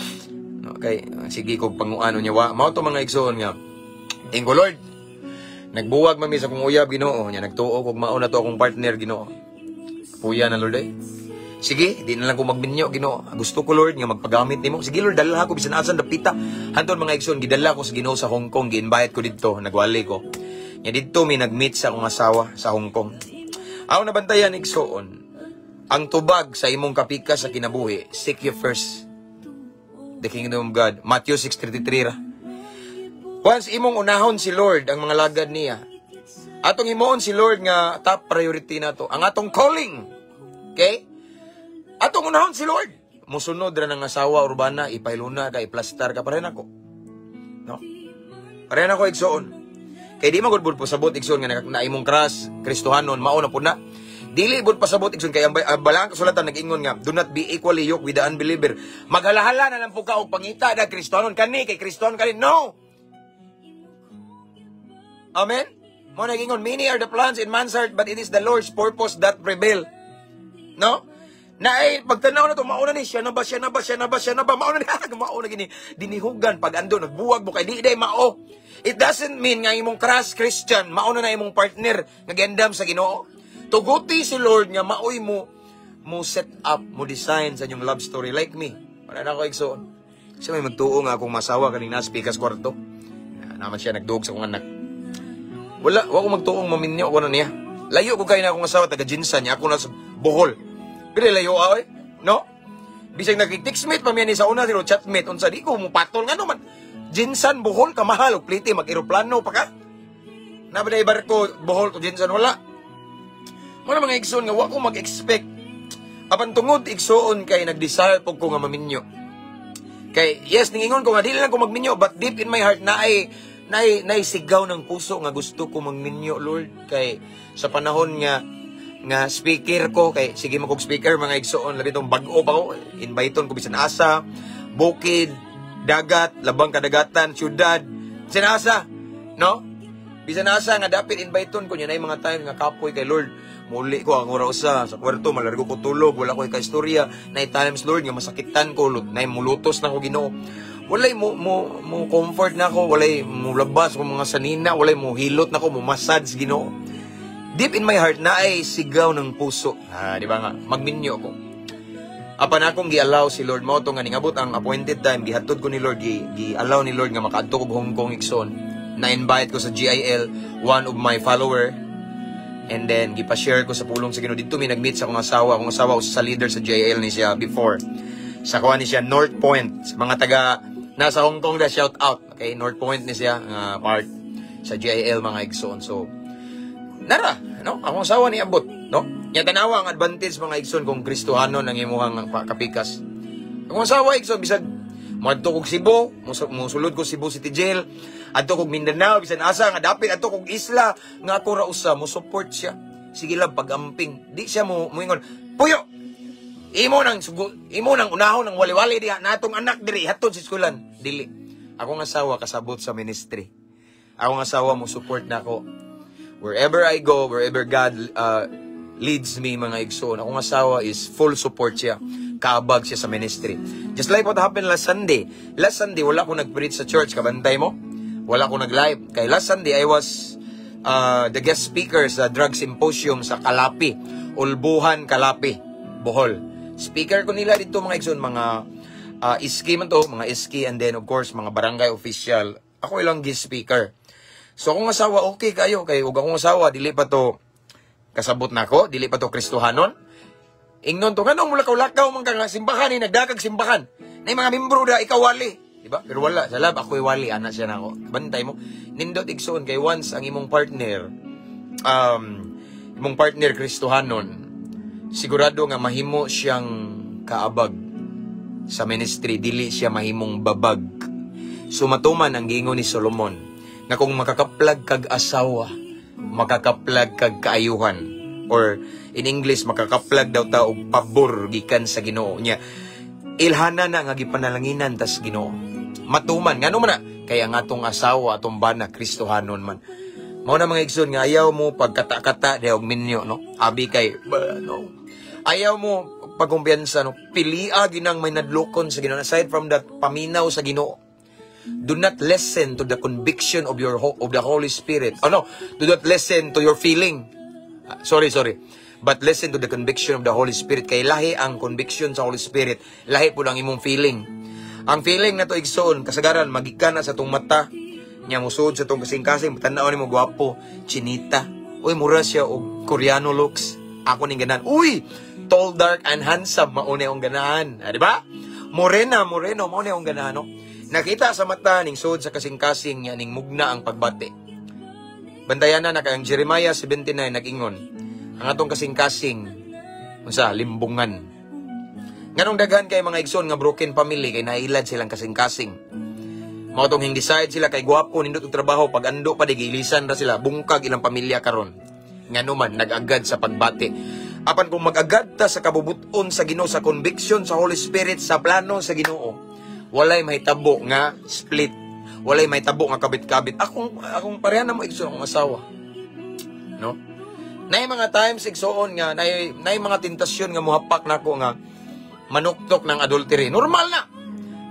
No, kay sige ko panguano niya wa mao to, mga igsoon, nga ingo, "Lord, nagbuwag mami sa akong uyab, Ginoo." Nya nagtuo kog mao na to akong partner, Ginoo. Puya na, Lord, eh. Sige, di na lang ko magminyo, Ginoo. Gusto ko, Lord, nga magpagamit nimo. Sige, Lord, dala ko bisan asan dapita. Hanton, mga igsoon, gidala ko sa Ginoo sa Hong Kong, gi-invite ko didto, nagwali ko. Nya didto mi nag-meet sa akong asawa sa Hong Kong. Ako nabantayan, igsoon, ang tubag sa imong kapikas sa kinabuhi, seek you first the kingdom of God. Matthew 6:33 ra. Once imong unahon si Lord, ang mga lagad niya, atong himuon si Lord nga top priority nato, ang atong calling. Okay? Atong unahon si Lord. Musunod ra ng asawa urbana, ipailuna ka, iplastar ka, parehan ako. No? Parehan ako, igsoon. Kay di man gud pasabot, igsoon, nga na imong crush, Kristohanon, mao na pud na. Dili bud pasabot, igsoon, kay ang balang kasulatan nag-ingon nga do not be equally yoked with the unbeliever. Maghalahala na lang po ka og pangita da Kristohanon kani kay Kristohanon kani. No. Amen. Mo nag-ingon, "Many are the plans in man's heart, but it is the Lord's purpose that prevail." No? Na ay, pagtanaw na to, mauna ni, siya na ba, siya na ba, siya na ba, siya na ba, mauna ni, mauna gini, dinihugan, pag ando, nagbuwag mo, kay di day mao. It doesn't mean nga imong crush Christian, mauna na imong partner, nga giandam sa Ginoo. Tuguti si Lord nga maoy mo set up, mo design sa inyong love story like me. Wala na ako, igsoon. Siya may magtuo nga akong masawa kaning nasa pikas kwarto. Na, naman siya nagduog sa akong anak. Wala, wa ko magtuong maminyo ko na niya. Layo ko kay na akong asawa, taga GenSan niya, ako na sa Bohol. Pili layo oy, no? Bisag nagki-textmate pa miya ni sa una, pero chatmate unsa, di ko mo patol, nga man. GenSan Bohol kamahal og plite, mag-eroplano pa ka. Na ba barko Bohol to GenSan? Wala. Mo na, mga igsoon, nga wa ko mag-expect. Apan tungod, igsoon, kay nag-desire pug ko nga maminyo. Kay yes, ningingon ko nga dili lang ko magminyo, but deep in my heart naay nay nay sigaw ng puso nga gusto ko magminyo, Lord, kay sa panahon nga nga speaker ko, kay sige mo kog speaker, mga igsoon, labi tong bag-o pa ko, inviteon ko bisan asa, bukid, dagat, labang kadagatan, syudad, bisan asa, no, bisan asa nga dapit inviteon ko niya. Nay mga time nga kapoy kay Lord, muli ko ang ora usa sa kwarto, malargo ko tulog, wala ko istorya. Nay times, Lord, nga masakitan ko, Lord, nay mulutos na ko, Ginoo, walay mo comfort na ako, walay mo labas ko mga sanina, walay mo hilot na ko, mo massage, Ginoo. Deep in my heart na ay sigaw ng puso. Ah, di ba nga magminyo ko. Apan akong gi-allow si Lord, mao to nga ningabot ang appointed time, gihatod ko ni Lord, gi-allow ni Lord nga makaadto kog Hong Kong, igsoon. Na-invite ko sa GIL, one of my follower. And then gipa-share ko sa pulong sa Ginoo. Didto mi nag-meet sa akong asawa. Akong asawa usa sa leader sa GIL ni siya before. Sa kuha ni siya North Point. Sa mga taga nasa Hong Kong da, shout out. Okay, North Point ni siya nga part. Sa GIL, mga igsoon. So nara, no? Akong asawa ni abot, no? Nya tanawa ang advantage, mga igsoon, kung Kristohanon ang imuhang kapikas. Akong asawa, igsoon, bisag moadto kog Cebu, musulod ko Cebu City Jail, adto kog Mindanao, bisan asa nga dapit, adto kog isla nga ako ra usa, mo support siya. Sige lang pag-amping. Di siya mo muingon, "Puyo. Imo nang unahon ng wali-wali diha natong anak diri hatod sa eskwelahan." Dili. Akong asawa kasabot sa ministry. Akong asawa mo support nako. Wherever I go, wherever God leads me, mga igsoon, akong asawa is full support siya. Kaabag siya sa ministry. Just like what happened last Sunday. Last Sunday, wala ko nag-preach sa church. Kabantay mo? Wala ko nag-live. Kay last Sunday, I was the guest speaker sa drug symposium sa Kalapi. Ulbuhan, Kalapi, Bohol. Speaker ko nila dito, mga igsoon, mga iski man to, mga iski, and then of course mga barangay official. Ako ilang guest speaker. So akong asawa okay kayo kay ug akong asawa dili pa to kasabot nako, dili pa to Kristohanon. Ingnon to, "Nganong mulakaw-lakaw man ka nga simbahan ni nagdakag simbahan? Na mga membro da ikaw wali." Di ba? Pero wala, sa lab ako'y wali, ana siya nako. Bantay mo. Nindot, igsoon, kay once ang imong partner Kristohanon, sigurado nga mahimo siyang kaabag sa ministry, dili siya mahimong babag. Sumatuman ang giingon ni Solomon nga kung makakaplag kag asawa, makakaplag kag kaayuhan, or in English, makakaplag daw ta og pabor gikan sa Ginoo niya. Ilhana na nga gipanalanginan tas Ginoo. Matuman ngano man na kay ang atong asawa, atong bana, Kristohanon man. Mao na, mga igsoon, nga ayaw mo pagkata-kata di og minyo, no. Abi kay ba, no. Ayaw mo pagkumpiyansa, no. Pilia ginang may nadlokon sa Ginoo. Aside from that, paminaw sa Ginoo. Do not listen to the conviction of the Holy Spirit. Oh no, do not listen to your feeling. Ah, sorry, sorry. But listen to the conviction of the Holy Spirit. Kay lahi ang conviction sa Holy Spirit, lahi po ang imong feeling. Ang feeling na to, igsoon, kasagaran magikan na sa tong mata. Nya musod sa tong kasing-kasing, tanaw nimo, gwapo, chinita. Uy, mura siya og Koreano looks. Ako ning ganahan. Uy, tall, dark, and handsome, mauna akong ganahan. Ah, di ba? Morena, moreno, mauna akong ganahan, no? Nakita sa mata ning sud sa kasing-kasing niya ning mugna ang pagbati. Bantayan na kay ang Jeremiah 79 nag-ingon. Ang atong kasing-kasing unsa limbungan. Nganong daghan kay mga igsoon nga broken family? Kay nailad silang kasing-kasing. Mao tong decide sila kay gwapo, nindot og trabaho, pag ando pa di gilisan ra sila, bungkag ilang pamilya karon. Ngano man nag-agad sa pagbati. Apan kung mag-agad ta sa kabubuton sa Ginoo, sa conviction sa Holy Spirit, sa plano sa Ginoo, walay mahitabo nga split. Walay mahitabo nga kabit-kabit. Akong pareha na mo, igsoon, akong asawa. No? Nay mga times, igsoon, nga nay mga tentasyon nga muhapak nako nga manuktok ng adultery. Normal na.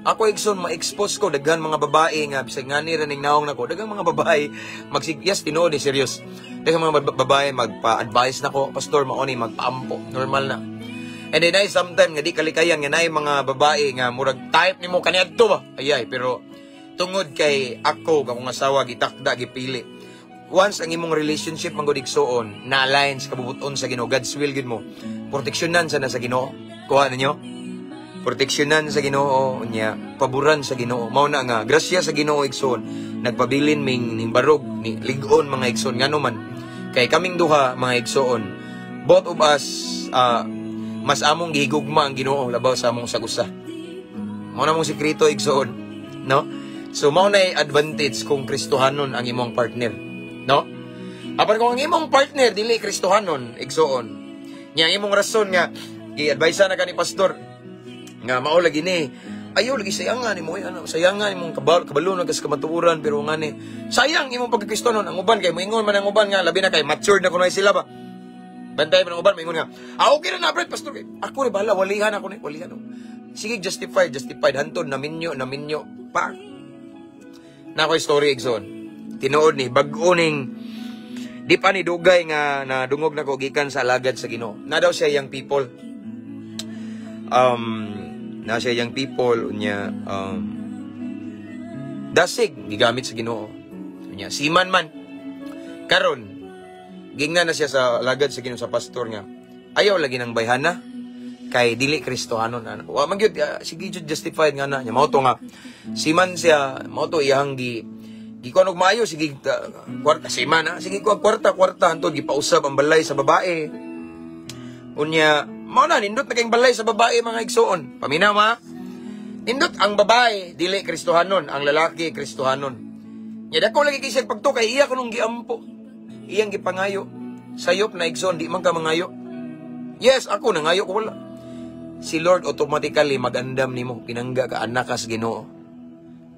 Ako, igsoon, ma-expose ko daghan mga babae nga bisag ngani ra ning naong nako, daghang mga babae magsig, yes, tinuod ni, serious. Daghang mga babae magpa-advise nako, "Pastor, mao ni magpaampo." Normal na. And then ay sometime nga di kalikayan nga naay mga babae nga murag type nimo kaniadto ba. Ayay, pero tungod kay ako ug akong asawa gitakda, gipili. Once ang imong relationship man gud, igsoon, na align sa kabubuton sa Ginoo, God's will gid mo. Proteksyonan sa na sa Ginoo. Kuha ninyo? Proteksyonan sa Ginoo nya, paboran sa Ginoo. Mao na nga grasya sa Ginoo, igsoon, nagpabilin ming ning barog ni lig-on, mga igsoon. Ngano man kay kaming duha, mga igsoon, both of us, mas among gihigugma ang Ginoo labaw sa among sagusa. Mao na mong sekreto, igsoon, no? So mao na advantage kung Kristohanon ang imong partner, no? Apan kung ang imong partner dili Kristohanon, igsoon, nya ang imong rason nga gi-advise na ka ni pastor nga mao lagi ni, ayaw lagi, sayangan nimo, ano, sayangan imong kabalo, kabalo na kas kamatuoran, pero nga ni sayang imong pagkakristohanon. Ang uban kay moingon man ang uban nga labi na kay matured na kuno sila ba, bantay man ang uban moingon nga, "Ah, okay na na, Brad, pastor, kay ako ni bahala, walihan ako ni, walihan ako." Sige, justified, justified hantod na minyo, na minyo pa na ako'y story, igsoon. Tinuod ni, bag-o ning di pa ni dugay nga nadungog nako gikan sa alagad sa Ginoo. Na daw siya young people, na siya young people, unya dasig gigamit sa Ginoo, unya seaman man. Karon gingna na siya sa alagad sa Ginoo, sa pastor, nga ayaw lagi ng bayhana kay dili Kristohanon ana. Wa man gyud, sige jud, justified nga na niya. Mao to nga seaman siya, mao to iyang gi Gikuan og maayo, sige kwarta seaman ha. Sige ko kwarta kwarta hantod gipausab ang balay sa babae. Unya, mao na, nindot na kayong balay sa babae, mga igsoon. Paminaw ha. Nindot ang babae, dili Kristohanon, ang lalaki Kristohanon. Nya dako lagi kay siya pagtuo kay iya kunong giampo. Iyang gipangayo. Sayop na, igsoon, di man ka mangayo. Yes, ako nangayo ko, wala. Si Lord automatically magandam nimo, pinangga ka, anak ka sa Ginoo.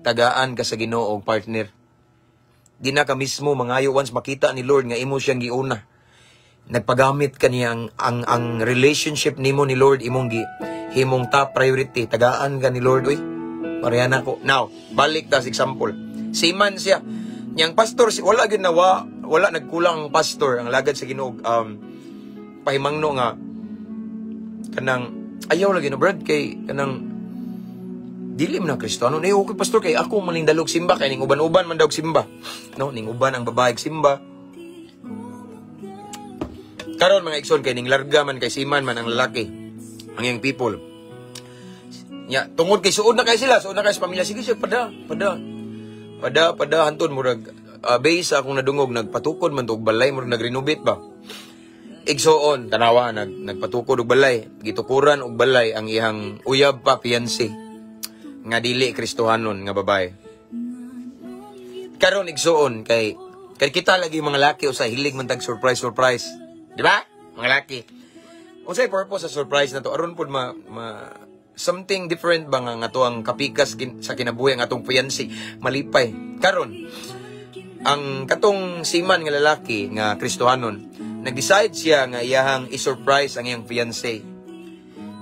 Tagaan ka sa Ginoo og partner. Di na ka mismo mangayo once makita ni Lord nga imo siyang giuna. Nagpagamit ka niya ang relationship nimo ni Lord, imong gi himong top priority. Tagaan ka ni Lord, uy. Pareha na ko. Now, balik ta sa example. Seaman siya. Niyang pastor, si, wala gyud na wala nagkulang ang pastor, ang lagad sa Ginoo pahimangno nga kanang ayaw lagi no, Brad, kay kanang dili man na Kristiyano ni. Okay, pastor, kay ako man ning dalog simba, kay ning uban-uban man daw simba, no? Ning uban ang babae simba karon, mga igsoon, kay ning larga man, kay seaman man ang lalaki, ang iyang people nya. Tungod kay suod na kay sila, suod na kay sa pamilya, sige siya pada pada pada pada hantod murag base sa akong nadungog, nagpatukod man to og balay, murag nagrenovate ba. Igsoon, tanawa, nagpatukod og balay, gitukuran og balay ang iyang uyab pa, fiancé, nga dili Kristohanon nga babae. Karon, igsoon, kay kay kita lagi mga laki usa hilig man tag surprise surprise. Di ba? Mga laki. Unsay purpose sa surprise na to? Aron pud ma something different ba nga nga to ang kapikas sa kinabuhi ang atong fiancé malipay. Karon, ang katong seaman nga lalaki nga Kristohanon, nag-decide siya nga iyahang i-surprise ang iyang fiancé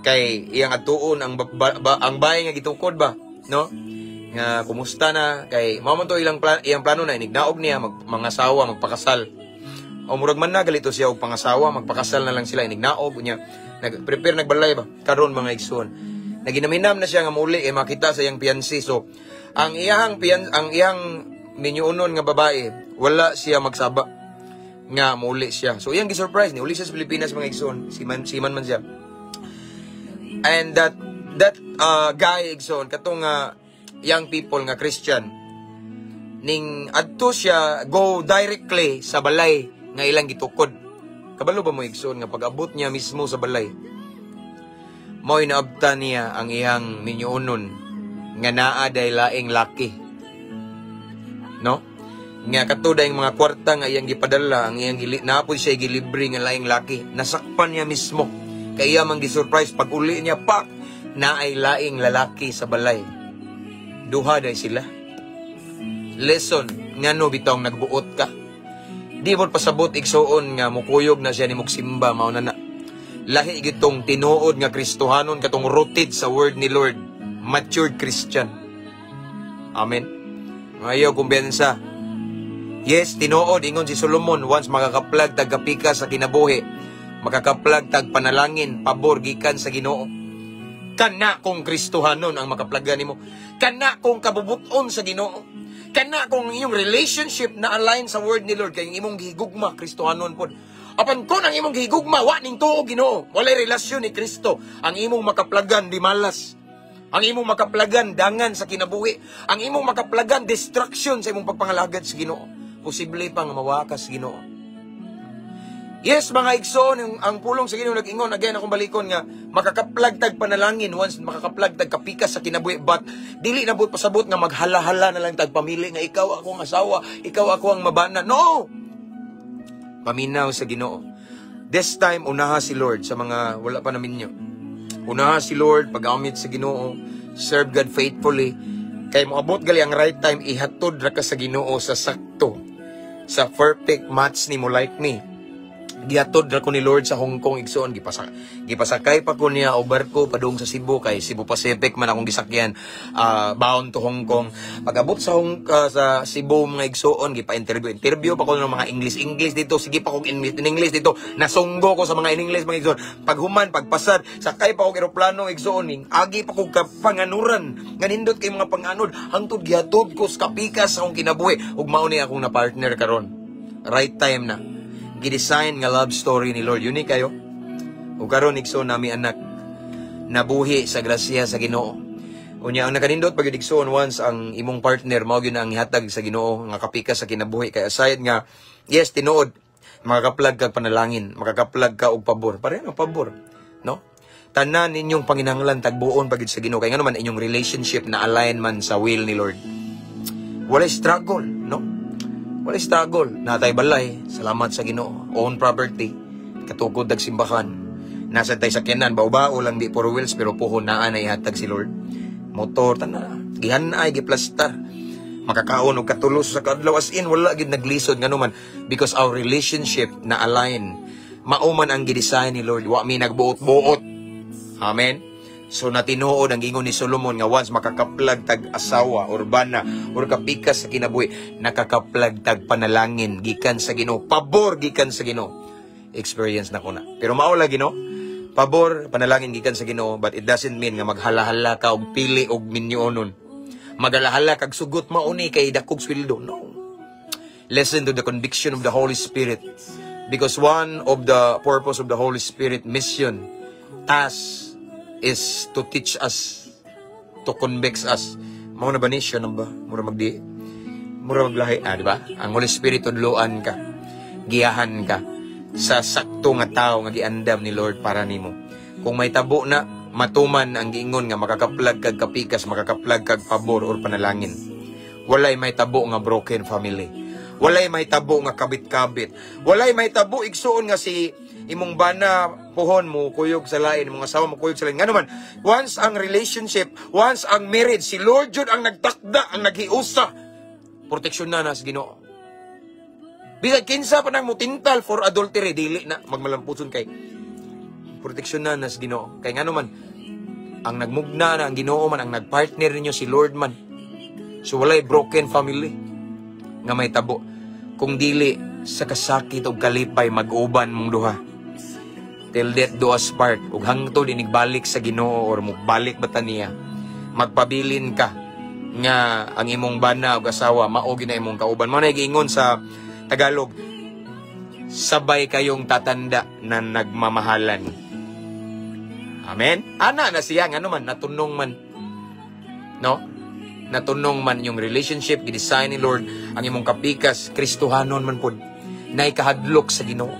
kay iyang atuon ang ang bahay nga gitukod ba, no, nga kumusta na, kay mao man to ilang iyang plano na inignaog niya mag, mga asawa, magpakasal o murag man na galito siya og pangasawa, magpakasal na lang sila inignaog. Unya nag-prepare, nagbalay ba. Karon, mga igsoon, naginaminam na siya nga muli eh makita sa iyang fiancé. So ang iyang minyuonon nga babae, wala siya magsaba nga muli siya. So iyang gi-surprise ni uli siya sa Pilipinas, mga igsoon. Seaman, seaman man siya. And that that guy, igsoon, katong young people nga Christian, ning adto siya, go directly sa balay nga ilang gitukod. Kabalo ba mo, igsoon, nga pag-abot niya mismo sa balay, mao'y naabtan niya ang iyang minyuonon nga naa day laing laki, no? Nga kato dayong mga kwarta nga iyang gipadala, ang iyang gili, naa pod siya gilibre nga laing laki. Nasakpan niya mismo kay iya man gi-surprise. Pag uli niya, pak, naay laing lalaki sa balay. Duha day sila. Lesson, ngano bitong nagbuot ka? Di mo pasabot, igsuon, nga mukuyog na siya ni mugsimba. Mao na na lahi gitong tinuod nga Kristohanon, katong rooted sa word ni Lord, matured Christian. Amen. Ayaw kumbiyansa. Yes, tinuod ingon si Solomon, once makakaplag tag kapika sa kinabuhi, makakaplag tag panalangin, pabor gikan sa Ginoo. Kana kung Kristohanon ang makaplagan nimo. Kana kung kabubuton sa Ginoo. Kana kung inyong relationship na align sa word ni Lord, kay ang imong gihigugma Kristohanon pod. Apan kung ang imong gihigugma wa ning tuo Ginoo, walay relasyon ni Kristo, ang imong makaplagan di malas. Ang imong makaplagan dangan sa kinabuhi. Ang imong makaplagan destruction sa imong pagpangalagad sa Ginoo. Posible pa nga mawakas Ginoo. Yes, mga igsoon, ang pulong sa Ginoo nag-ingon, again akong balikon, nga makakaplag tag panalangin once makakaplag tag kapikas sa kinabuhi, but dili na buot pasabot nga maghala-hala na lang tag pamili nga ikaw akong asawa, ikaw ako ang mabana. No! Paminaw sa Ginoo. This time, unaha si Lord sa mga wala pa naminyo. Unaha si Lord, pag-amit sa Ginoo, serve God faithfully. Kay moabot gali ang right time, ihatod ra ka sa Ginoo sa sakto, sa perfect match nimo, like me. Gihatod ra ko ni Lord sa Hong Kong, igsoon. Gipasakay pa ko niya og barko padung sa Cebu, kay Cebu Pacific man akong gisakyan, bound to Hong Kong. Pag-abot sa Cebu, mga igsoon, gipa-interview interview pa ko ng mga English English dito. Sige pa kog English in English dito, nasunggo ko sa mga in English, mga igsoon. Paghuman, pagpasad, sakay pa kog eroplano, igsoon, ning agi pa kog kapanganuran nga nindot kay mga panganod hangtod gihatod ko sa kapikas sa akong kinabuhi, ug mao ni akong na partner karon. Right time na gidesign nga love story ni Lord. Unique kayo. Ug karon, igsoon, nami anak, nabuhi sa grasya sa Ginoo. Unya ang nakanindot pag igsuon, once ang imong partner mao gyud na ang ihatag sa Ginoo nga kapikas sa kinabuhi, kay aside nga, yes, tinuod, makakaplag kag panalangin, makakaplag ka og pabor. Pareho ang pabor, no? Tanan ninyong panginahanglan tagbuon pagid sa Ginoo, kay ngano man inyong relationship na align man sa will ni Lord. Walay struggle, no? Walay struggle. Natay balay, salamat sa Ginoo. Own property, katukod dag simbahan. Nasa tay sakyanan, bao-bao lang, di four wheels, pero puhon naa na ihatag si Lord. Motor, tanan. Gihan ay, giplastar. Makakaon og katulos sa kadlaw, as in, wala gid naglisod, ngano man, because our relationship na align. Mao man ang gidesign ni Lord. Wa mi nagbuot-buot. Amen. So natinuod ang gingon ni Solomon nga once makakaplag tag asawa or bana or kapikas sa kinabuhi, nakakaplag tag panalangin gikan sa Ginoo, pabor gikan sa Ginoo. Experience na ko na. Pero mao lagi, no? Pabor, panalangin gikan sa Ginoo, but it doesn't mean nga maghalahala ka og pili og minyonon. Magalahala kag sugot, mao ni kay dakog sweldo. No. Listen to the conviction of the Holy Spirit. Because one of the purpose of the Holy Spirit mission, task, is to teach us, to convict us. Mao na ba ni siya na ba? Mura magdi. Mura maglahi. Ah, di ba? Ang Holy Spirit tudloan ka. Giyahan ka sa sakto nga tao nga giandam ni Lord para nimo. Kung may tabo na, matuman ang giingon nga makakaplag kag kapikas, makakaplag kag pabor or panalangin. Walay may tabo nga broken family. Walay may tabo nga kabit-kabit. Walay may tabo, igsuon, nga si imong bana puhon mo kuyog sa lain, imong asawa mo kuyog sa lain. Ngano man, once ang relationship, once ang marriage, si Lord jud ang nagtakda, ang naghiusa. Proteksyon na na sa Ginoo. Bisag kinsa pa nang mutintal for adultery, dili na magmalampuson kay proteksyon na nas Ginoo. Kay ngano man, ang nagmugna na ang Ginoo man, ang nagpartner ninyo si Lord man. So walay broken family nga may tabo. Kung dili sa kasakit og kalipay mag-uban mong duha. Till death do us part, ug hangtod inigbalik sa Ginoo or mugbalik ba ta niya. Magpabilin ka nga ang imong bana ug asawa mao gyud na imong kauban. Mao na giingon sa Tagalog, sabay kayong tatanda na nagmamahalan. Amen? Ana na siya, ngano man, natunong man. No? Natunong man yung relationship, gidesign ni Lord, ang imong kapikas, Kristohanon man pod. Naikahadlok sa Ginoo.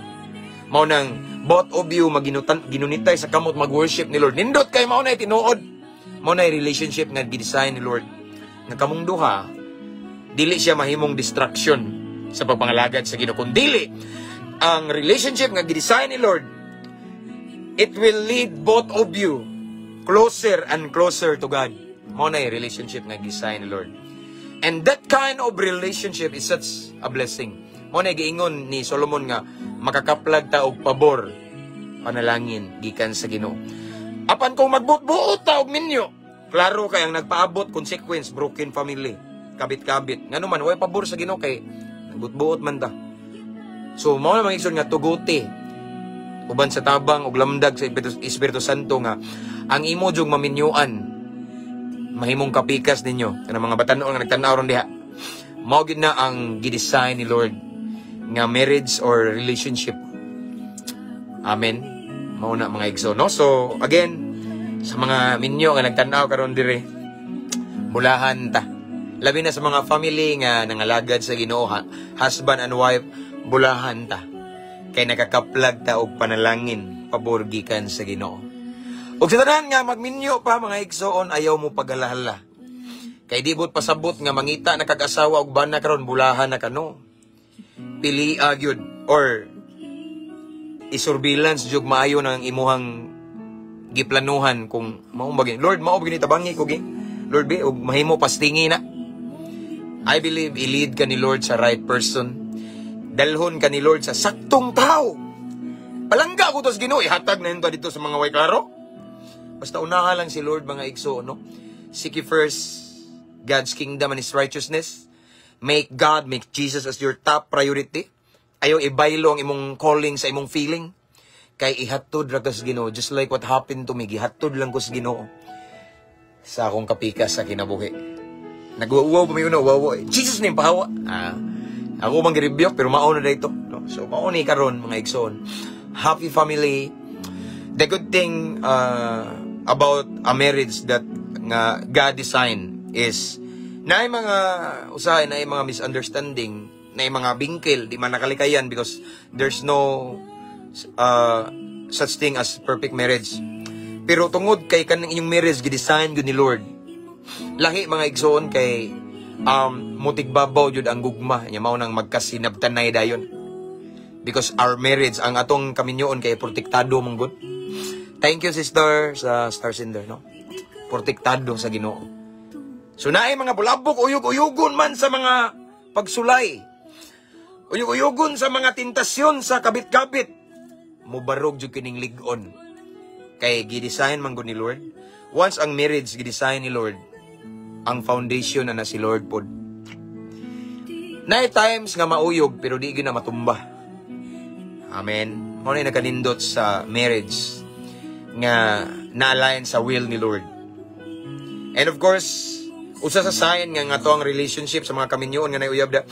Mao nang both of you maginutan, ginunitay sa kamot mag-worship ni Lord. Nindot kay mao na tinuod. Mao na relationship nga gidesign ni Lord. Nga kamong duha, dili siya mahimong distraction sa pagpangalagad sa Ginoo. Kun dili, ang relationship nga gidesign ni Lord, it will lead both of you closer and closer to God. Mao na yung relationship nga design ni Lord. And that kind of relationship is such a blessing. Mao na giingon ni Solomon nga makakaplag ta og pabor, panalangin gikan sa Ginoo. Apan kung magbutbuot ta og minyo, klaro kay ang nagpaabot consequence, broken family, kabit-kabit. Ngano man, way pabor sa Ginoo kay nagbutbuot man ta. So mao na mga igsoon nga tuguti uban sa tabang ug lamdag sa Espiritu Santo nga ang imo jug maminyuan mahimong kapikas ninyo kanang mga batan-on nga nagtan-aw ron diha, mao gid na ang gidesign ni Lord nga marriage or relationship. Amen. Mao na, mga igsoon, no? So again, sa mga minyo nga nagtan-aw karon dire, bulahan ta, labi na sa mga family nga nangalagad sa Ginoo, husband and wife, bulahan ta kay nakakaplag ta og panalangin, pabor gikan sa Ginoo. Ug sa tanan nga magminyo pa, mga igsoon, ayaw mo pagalahala. Kay di bot pasabot nga mangita na kag asawa og bana karon, bulahan na kano. Pili gyud or isurveillance jud maayo ng imuhang giplanuhan kung mao ba gini. Lord, mao ba gini, tabangi ko gi. Lord bi og mahimo pastingi na. I believe i-lead ka ni Lord sa right person. Dalhon ka ni Lord sa saktong tao. Palangga ko to sa Ginoo, ihatag na yun dito sa mga way klaro. Basta unahan lang si Lord, mga igsoon, no? Seek ye first God's kingdom and His righteousness. Make God, make Jesus as your top priority. Ayaw ibaylo ang imong calling sa imong feeling. Kay ihatod ra ka sa Ginoo, just like what happened to me, gihatod lang ko sa Ginoo sa akong kapikas sa kinabuhi. Nagwawaw pa may una, wawa. Jesus name, pahawa. Ah, ako mang girebuke, pero mao na dito. No? So, mao ni karon, mga igsoon. Happy family. The good thing about a marriage that nga God design is naay mga usahay, naay mga misunderstanding, naay mga bingkil, di man nakalikayan because there's no such thing as perfect marriage. Pero tungod kay kaning inyong marriage gi-design gyud ni Lord. Lahi, mga igsoon, kay mutigbabaw jud ang gugma nya, mao nang magkasinabtanay dayon. Because our marriage, ang atong kaminyoon kay protektado man gud. Thank you, sister, sa Star Sender, no? Protektado sa Ginoo. So naay mga bulabok, uyog-uyugon man sa mga pagsulay. Uyog-uyugon sa mga tentasyon sa kabit-kabit. Mubarog jud kining lig-on. Kay gi-design man gud ni Lord. Once ang marriage gi-design ni Lord, ang foundation na na si Lord pod. Naay times nga mauyog pero di gyud na matumba. Amen. Mao na nakanindot sa marriage nga na-align sa will ni Lord. And of course, usa sa sign nga nga to ang relationship sa mga kaminyoon nga nauyab da.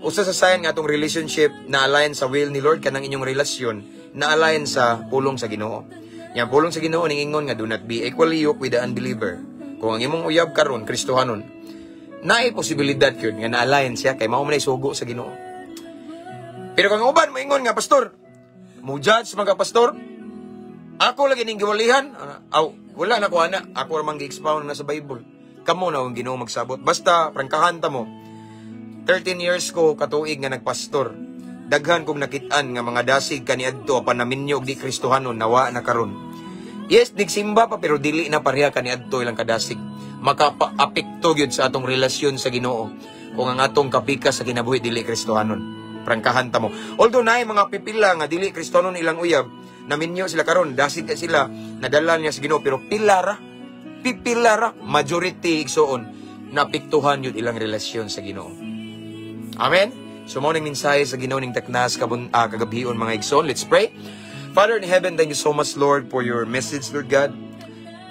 Usa sa sign nga atong relationship na align sa will ni Lord, kanang inyong relasyon na align sa pulong sa Ginoo. Yang pulong sa Ginoo ningingon nga do not be equally yoked with the unbeliever. Kung ang imong uyab karon Kristohanon, naay posibilidad yun nga na-align siya kay mao man ay sugo sa Ginoo. Pero kung ang uban moingon nga, "Pastor, mo judge man ka, pastor, ako lagi ning giwalihan." Ah, aw, wala na ko ana. Ako ra man gi-expound na sa Bible. Kamo na ang Ginoo magsabot. Basta prangkahan ta mo. 13 years ko katuig nga nagpastor. Daghan kong nakit-an nga mga dasig kaniadto apan naminyo og di Kristohanon, nawa na karon. Yes, nagsimba pa pero dili na pareha kaniadto ilang kadasig. Makapa-apekto gyud sa atong relasyon sa Ginoo kung ang atong kapikas sa kinabuhi dili Kristohanon. Prangkahan ta mo. Although naay mga pipila nga dili Kristohanon ilang uyab, naminyo sila karon, dasig ka sila, nadala niya sa Ginoo, pero pila ra, pipila ra, majority, igsoon, naapektuhan yun ilang relasyon sa Ginoo. Amen? So mao ning mensahe sa Ginoo ning taknas kabun kagabhion, mga igsoon. Let's pray. Father in heaven, thank you so much, Lord, for your message, Lord God.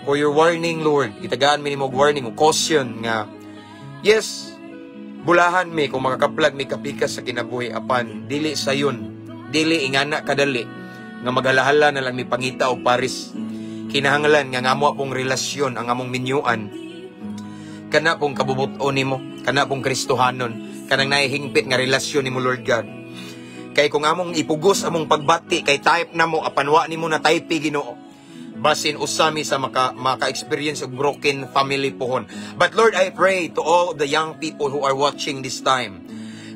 For your warning, Lord. Itagaan mi nimo og warning o caution nga yes, bulahan mi kung makakaplag mi kapikas sa kinabuhi apan dili sayon, dili ingana kadali nga maghalahala na lang mi pangita og paris. Kinahanglan nga ngamo pong relasyon ang among minyuan kana pong kabubuton nimo, kana pong Kristohanon, kanang nahihingpit nga relasyon nimo, Lord God. Kay kung among ipugos among pagbati kay type na mo apan wa nimo na type, Ginoo. Basin usami sa maka-experience og broken family pohon. But Lord, I pray to all the young people who are watching this time.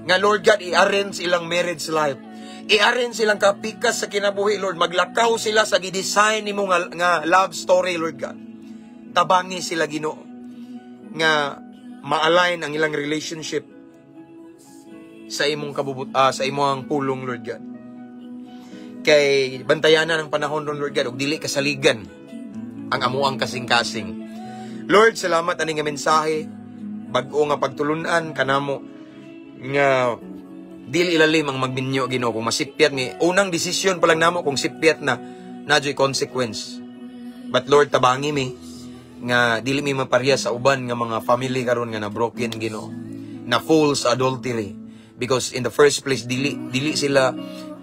Nga Lord God, i-arrange ilang marriage life. I-arrange silang kapikas sa kinabuhi, Lord. Maglakaw sila sa gi-design nimo nga love story, Lord God. Tabangi sila, Ginoo, nga ma-align ang ilang relationship sa imong pulong, Lord God. Kay bantayanan ang panahon ron, Lord God, ug dili kasaligan ang amuang kasing-kasing. Lord, salamat ani nga mensahe, bag-o nga pagtulunan kanamo nga dili ilalim ang magminyo, Ginoo, kung masipyat ni unang desisyon pa lang namo, kung sipyat na nadyo'y consequence. But Lord, tabangi mi nga dili mi maparehas sa uban nga mga family karon nga na broken, Ginoo, na full sa adultery, because in the first place dili sila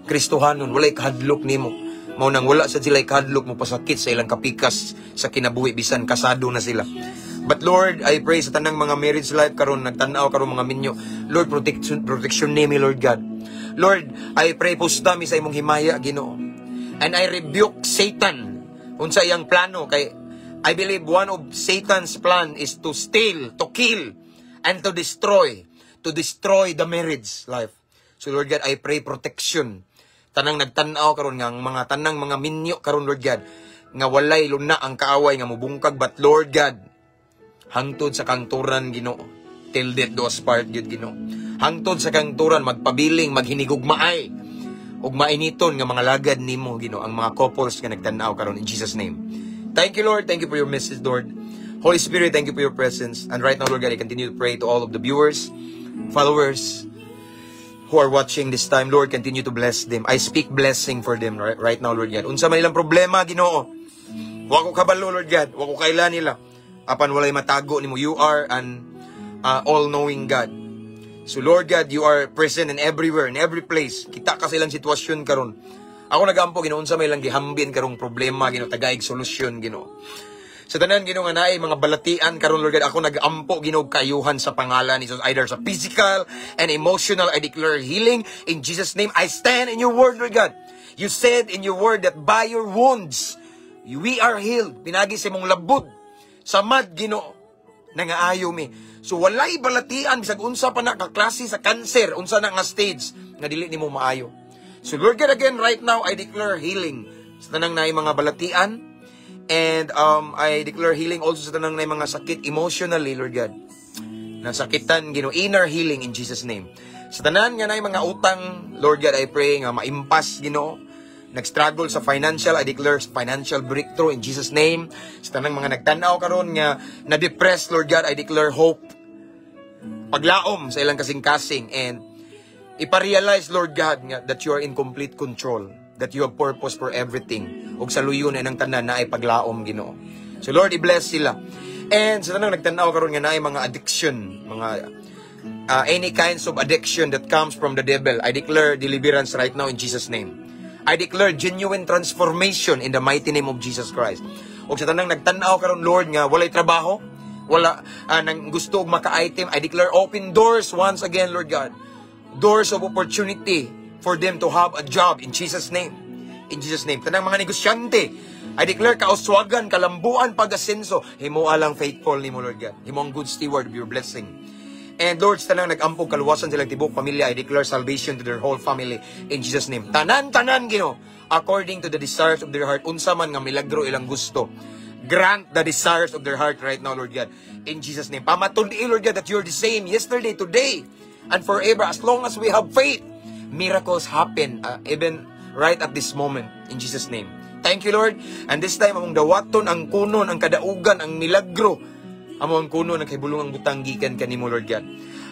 Kristohanon, walay kahadlok nimo. Mao nang wala sa sila kahadlok mo pasakit sa ilang kapikas sa kinabuhi bisan kasado na sila. But Lord, I pray sa tanang mga marriage life karon nagtan-aw karon, mga minyo, Lord, protection, protection nimi, Lord God. Lord, I pray, pusta mi sa imong himaya, Ginoo, and I rebuke Satan unsa iyang plano, kay I believe one of Satan's plan is to steal, to kill, and to destroy the marriage life. So Lord God, I pray protection. Tanang nagtan-aw karon nga ang mga tanang mga minyo karon, Lord God, nga walay luna ang kaaway nga mubungkag, but Lord God, hangtod sa kangturan, Ginoo, till death do us part gyud, Ginoo. Hangtod sa kangturan magpabiling maghinigugmaay ug mainiton nga mga lagad nimo, Ginoo, ang mga couples nga nagtan-aw karon, in Jesus' name. Thank you, Lord. Thank you for your message, Lord. Holy Spirit, thank you for your presence. And right now, Lord God, I continue to pray to all of the viewers, followers who are watching this time. Lord, continue to bless them. I speak blessing for them right now, Lord God. Unsa man ilang problema, Ginoo. Wa ko kabalo, Lord God. Wa ko kaila nila. Apan walay matago nimo. You are an all-knowing God. So Lord God, you are present in everywhere, in every place. Kita ka sa ilang sitwasyon karon. Ako nagampo, Ginoo, unsa may ilang gihambin karong problema, Ginoo, tagaig solusyon, Ginoo. Sa tanan, Ginoo, nga naay mga balatian karon, Lord God, ako nag-ampo, Ginoo, kaayuhan sa pangalan ni Jesus, either sa physical and emotional. I declare healing in Jesus' name. I stand in your word, Lord God. You said in your word that by your wounds we are healed. Pinaagi sa imong labod. Samad, Ginoo, nangaayo mi. So walay balatian bisag unsa pa na ka klase sa cancer, unsa na nga stage nga dili nimo maayo. So Lord God, again right now I declare healing sa tanang naay mga balatian and I declare healing also sa tanang naay mga sakit emotionally, Lord God. Nasakitan, Ginoo, inner healing in Jesus' name. Sa tanan nga naay mga utang, Lord God, I pray nga maimpas, Ginoo. Nag-struggle sa financial, I declare financial breakthrough in Jesus' name. Sa tanang mga nagtanaw karon nga na-depressed, Lord God, I declare hope. Paglaom sa ilang kasing-kasing and ipa-realize, Lord God, nga that you are in complete control, that you have purpose for everything. Ug saluyon na ng tanan na ay paglaom, Ginoo. So Lord, i-bless sila. And sa tanang nagtanaw karon nga naay mga addiction, mga any kinds of addiction that comes from the devil, I declare deliverance right now in Jesus' name. I declare genuine transformation in the mighty name of Jesus Christ. Ug sa tanang nagtan-aw karon, Lord, nga walay trabaho, wala nang gusto og maka-item, I declare open doors once again, Lord God. Doors of opportunity for them to have a job in Jesus' name. In Jesus' name. Tanang mga negosyante, I declare kauswagan, kalambuan, pag-asenso. Himoa lang faithful nimo, Lord God. Himo ang good steward of your blessing. And Lord, sa tanang nag-ampo kaluwasan silang tibok pamilya, I declare salvation to their whole family in Jesus' name. Tanan, tanan, Ginoo, according to the desires of their heart, unsa man nga milagro ilang gusto. Grant the desires of their heart right now, Lord God, in Jesus' name. Pamatud-i, Lord God, that you're the same yesterday, today, and forever. As long as we have faith, miracles happen, even right at this moment, in Jesus' name. Thank you, Lord. And this time, among dawaton, ang kunon, ang kadaugan, ang milagro, amo ang kuno ng kahibulong butang gikan kanimo, Lord God.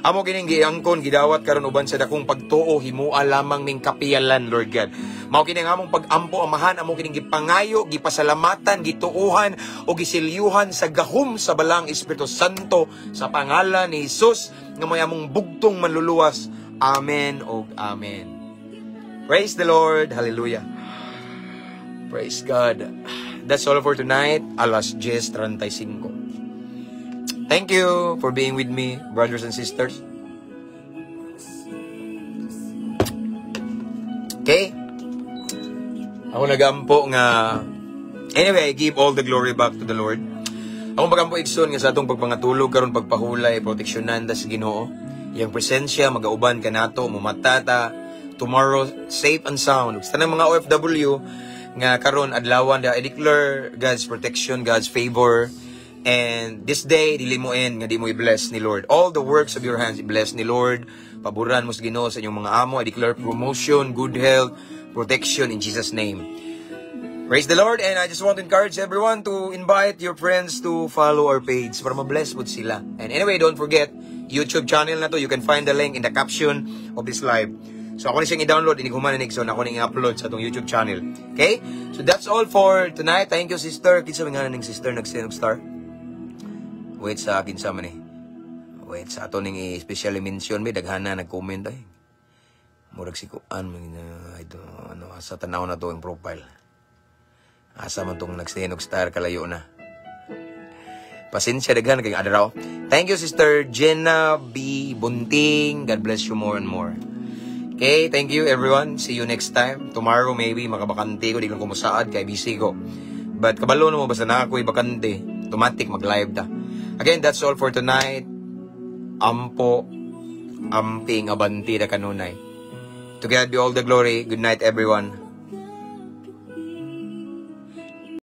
Amo kining giangkon gidawat karon uban sa dakong pagtuo, himua lamang ning kapiyalan, Lord God. Mao kini ang among pag-ampo, Amahan, amo kining gipangayo, gipasalamatan, gituohan o gisilyuhan sa gahom sa Balaang Espiritu Santo sa pangalan ni Jesus nga may among bugtong manluluwas. Amen og amen. Praise the Lord. Hallelujah. Praise God. That's all for tonight. Alas 10:35. Thank you for being with me, brothers and sisters. Okay? Ako nagampo nga. Anyway, I give all the glory back to the Lord. Ako magampo, igsoon, nga sa atong pagpangatulog karon, pagpahulay, proteksyonan ta sa Ginoo. Iyang presensya magauban kanato, mumata ta tomorrow safe and sound. Sa tanang mga OFW nga karon adlawan, I declare God's protection, God's favor. And this day, dili mo end nga di mo i-bless ni Lord. All the works of your hands, i-bless ni Lord. Paboran mo sa Ginoo sa inyong mga amo. I declare promotion, good health, protection in Jesus' name. Praise the Lord, and I just want to encourage everyone to invite your friends to follow our page para ma-bless po sila. And anyway, don't forget, YouTube channel na to, you can find the link in the caption of this live. So ako ni siyang i-download, inig human ni so ako ning i-upload sa atong YouTube channel. Okay? So that's all for tonight. Thank you, sister. Kinsa man nga ning sister nag-send og star? Wait sa akin sa man eh. Wait sa ato ning i-specially mention, may daghana nag-comment ay. Murag si kuan man na ito ano sa tanaw na to ang profile. Asa man tong nag-send og star, kalayo na. Pasensya, daghan kay adaraw. Thank you, Sister Jenna B. Bunting. God bless you more and more. Okay, thank you, everyone. See you next time. Tomorrow maybe makabakante ko, di lang ko musaad kay busy ko. But kabalo na mo, basta na ako bakante, automatic mag-live ta. Again, that's all for tonight. Ampo, amping, abanti na kanunay. To God be all the glory. Good night, everyone.